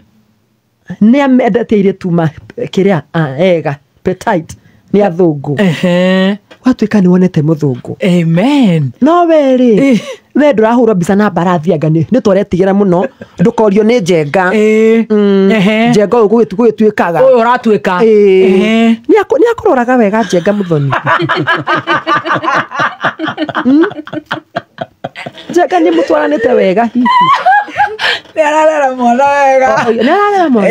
Nĩ amendete airĩtu kĩrĩa ega petite nĩ athũngũ. Gwatuĩka nĩ wonete mũthũngũ. Amen. No we rĩ we ndũrahũrwo mbica na mbarathi anga nĩ twaretigĩra mũno ndũkorio nĩ Njenga. Njenga ũyũ gũgĩtuĩkaga. Ũyũ ũratuĩka. Nĩ akũroraga wega Njenga Muthoni. Njenga nĩ mũtwaranĩte wega hihi. Nĩ ararera mwana wega. Nĩ ararera mwana.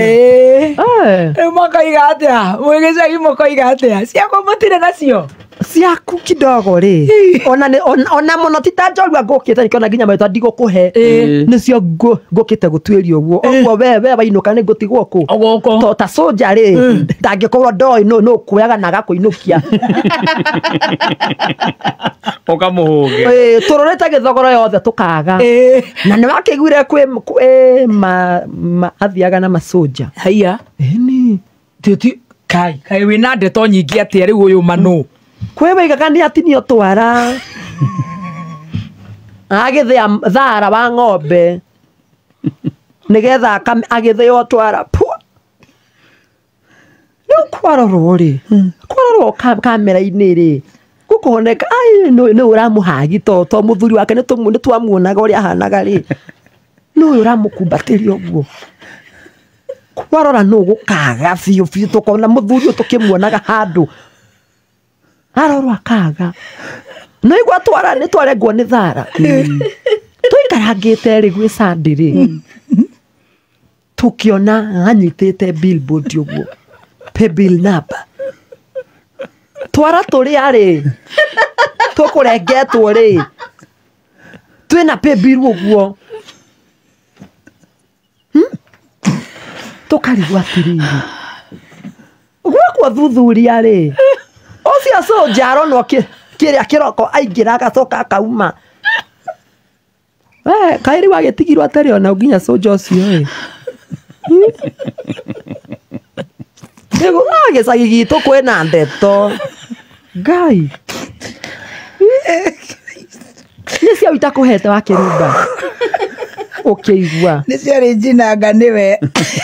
Rĩu makoiga atĩa? Mwĩ gĩcagi mũkoiga atĩa? Ciakwa mũtirĩ nacio. Ciaku kidogo rĩ ona mũno ti ta njorua ngũkĩte nĩkĩona nginya marĩtwa ndigũkũhe nĩcio ngũkĩte gũtuĩria ũguo ũguo we wainũka nĩ ngũtigwo kũ to ta soja rĩ ndangĩkorwo ndoĩ nũ kuoyaga na agakũinũkia ũkamũhũge. Tũrorete gĩthogoro yothe tũkaga na nĩ wakĩiguire kwĩ athiaga na masoja. Haiya. Ĩni Kai kai wĩna ndeto nyingĩ atĩa rĩu ũyũ manũ. Kwĩ waigaga nĩ atinio twara agĩthĩa thara wa ng'ombe nĩgetha agĩthĩo twara pua. Rĩu kwarorwo rĩ kwarorwo kamera-inĩ rĩ gũkũhoneka ai nĩ ũramũhagi to mũthuri wake nĩ twamuonaga ũrĩa ahanaga rĩ nĩ ũyũ ũramũkumbatĩria ũguo kwarora nũ gũkaga biũ biũ tũkona mũthuri ũyũ tũkĩmuonaga handũ arorwo akaga no igua twara nĩ twarengwo nĩ thara tũikarangĩte rĩ gwĩ Sunday rĩ tũkĩona anyitĩte billboard ũguo pay bill number twara tũrĩa rĩ tũkũrengetwo rĩ twĩna pay bill ũguo tũkarigwo atĩrĩrĩ gwekwo thuthuria rĩ ũcio soja aronwo kĩrĩa kĩroko aingĩra agacoka akauma. We kaĩ rĩu agĩtigirwo atarĩ ona nginya soja ũcio ĩ. Gĩcagi gitũ kwĩna ndeto Ngai nĩ cia itakũhete wa kĩrumba ũkĩigua nĩ ciarĩ njinanga nĩwe.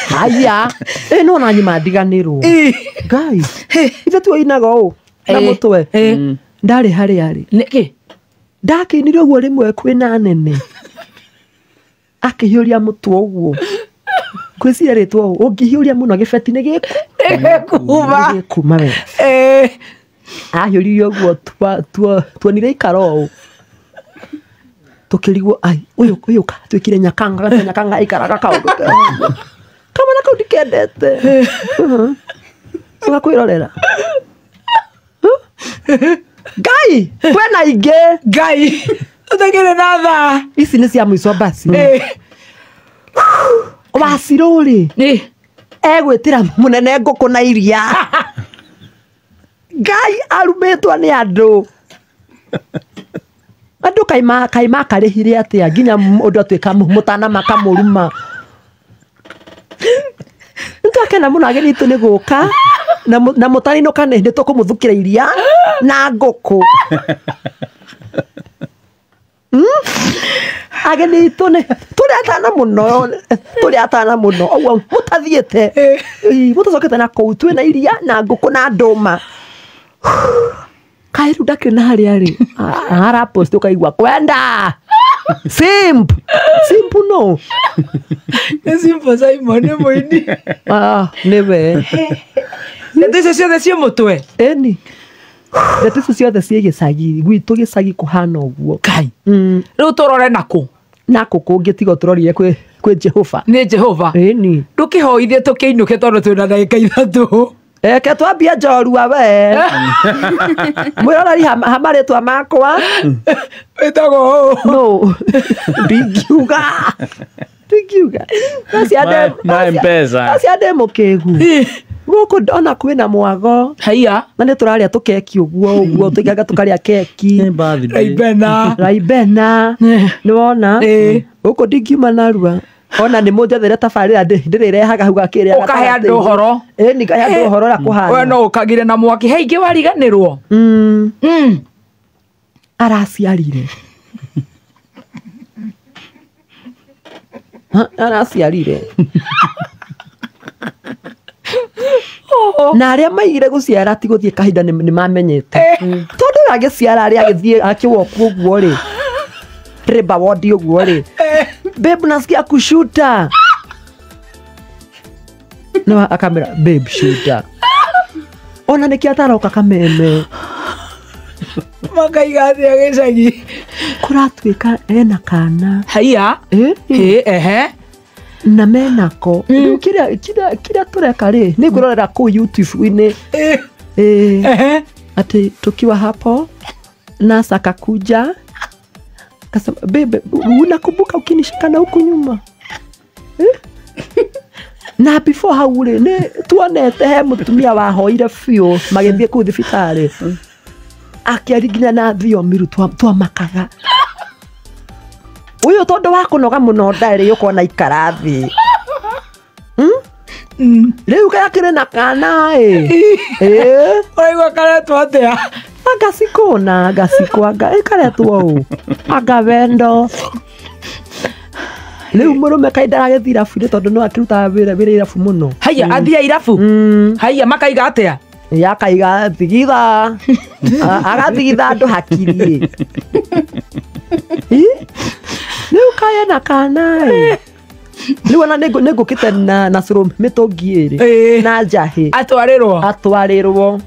Haya ĩ no na nyuma ndiganĩrwo Ngai ithe tuoinaga ũũ na mũtwe ndarĩ harĩa arĩ nĩkĩ ndakĩinire ũguo rĩmwe kwĩna nene akĩhiũria mũtwe ũguo kwĩciria rĩtwa ũũ ũngĩhiũria mũno gĩbeti nĩ gĩkuma we ahiũririe ũguo tuonire ikara ũũ tũkĩrigwo ai ũyũ tuĩkire nyakanga nyakanga aikaraga kaũndũ kamwana kau ndikendete ũgakwĩrorera Ngai kwĩna ingĩ Ngai ũtakĩrĩ na thaa ici nĩ cia mũico basi Wacirũ rĩ egwĩtĩra mũnene ngũkũ na iria Ngai arumĩtwo nĩ andũ andũ kaĩ makarĩhire atĩa nginya ũndũ atuĩka mũtana makamũruma. Nĩtwakena mũno ageni aitũ nĩ gũka na mũtaninũka nĩ tũkũmũthukĩra iria na ngũkũ. Ageni aitũ nĩ tũrĩ atana mũno tũrĩ atana mũno ũguo mũtathiĩte mũtacokete na kũu twĩna iria na ngũkũ na ndũma. Kaĩ rĩu ndakĩrĩ na harĩa rĩ arapost ũkaigua kwenda simp simp no nĩ Simple Simon nĩ mũini. Nĩwe. Ndeto icio ciothe ciĩ mũtwe. Ĩni, ndeto icio ciothe ciĩ gĩcagi gwitũ, gĩcagi kũhana ũguo. Kai. Rĩu tũrore nakũ? Nakũ kũngĩ tiga tũrorire kwĩ Jehova. Nĩ Jehova. Ĩni. Ndũkĩhoithie tũkĩinũke tondũ twĩna ndagĩka 3. Eke twambie njorua we. Mwĩroreri ha marĩtwa makwa. Wĩtagwo ũũ? No. Ndingiuga. Ndingiuga. Ma M-Pesa. Acia ndĩ mũkĩgu. Gũkũ ona kwĩna mwago. Haiya. Na nĩ tũrarĩa tũkeki ũguo ũguo, tũikanga tũkarĩa keki. Nĩ birthday. Raibena. Raibena. Nĩ wona? Ĩĩ. Gũkũ ndingiuma narua. Ona nĩ mũnjethere tabarĩra ndĩrĩrehaga hau gakĩrĩa. Ũkahe andũ ũhoro. Ĩni, ngahe andũ ũhoro ũrĩa kũhana. We no ũkagire na mwaki. He ingĩ wariganĩrwo. Araciarire. Araciarire. Na arĩa maigire gũciara ti gũthiĩ kahinda nĩ mamenyete. Tondũ agĩciara arĩa agĩthiĩ akĩwoku ũguo rĩ. Rĩba wodi ũguo rĩ. Babe, nasikia kushuta. No akamera babe shuta. Ona nĩkĩo ataroka kameme. Makaiga atĩa gĩcagi? Kũratuĩka ena kana. Haiya. Ĩ, ehe. Na menako. Rĩu kĩrĩa tũreka rĩ, nĩ ngũrorera kũu YouTube-inĩ. Ehe. Atĩ tukiwa hapo nasa akakuja akasema bebe, unakumbuka ukinishika na huku nyuma? Na before hau rĩ, nĩ tuonete he mũtumia wahoire biũ magĩthiĩ kũu thibitarĩ. Akĩaria nginya na thiomi rĩu twamakaga. Ũyũ tondũ wa kũnoga mũno ndarĩ ũkona ikara thĩ. Rĩu gakĩrĩ na kana ĩ. Ũraigua karetwo atĩa? Anga cikũna, anga cikwanga, ĩkaretwo ũũ. Anga wendo. Rĩu mũrũme kaĩ ndaragĩthiĩ irabu-inĩ tondũ no akĩrutaga wĩra irabu mũno. Haiya, athiĩ irabu? Haiya, makaiga atĩa? Yakaiga thigitha. Agathigitha andũ hakiri. Rĩu kaĩ na kana ĩ. Rĩu ona nĩngũkĩte na cũrũ mĩtũngi ĩrĩ. Na njahĩ. Atwarĩrwo. Atwarĩrwo.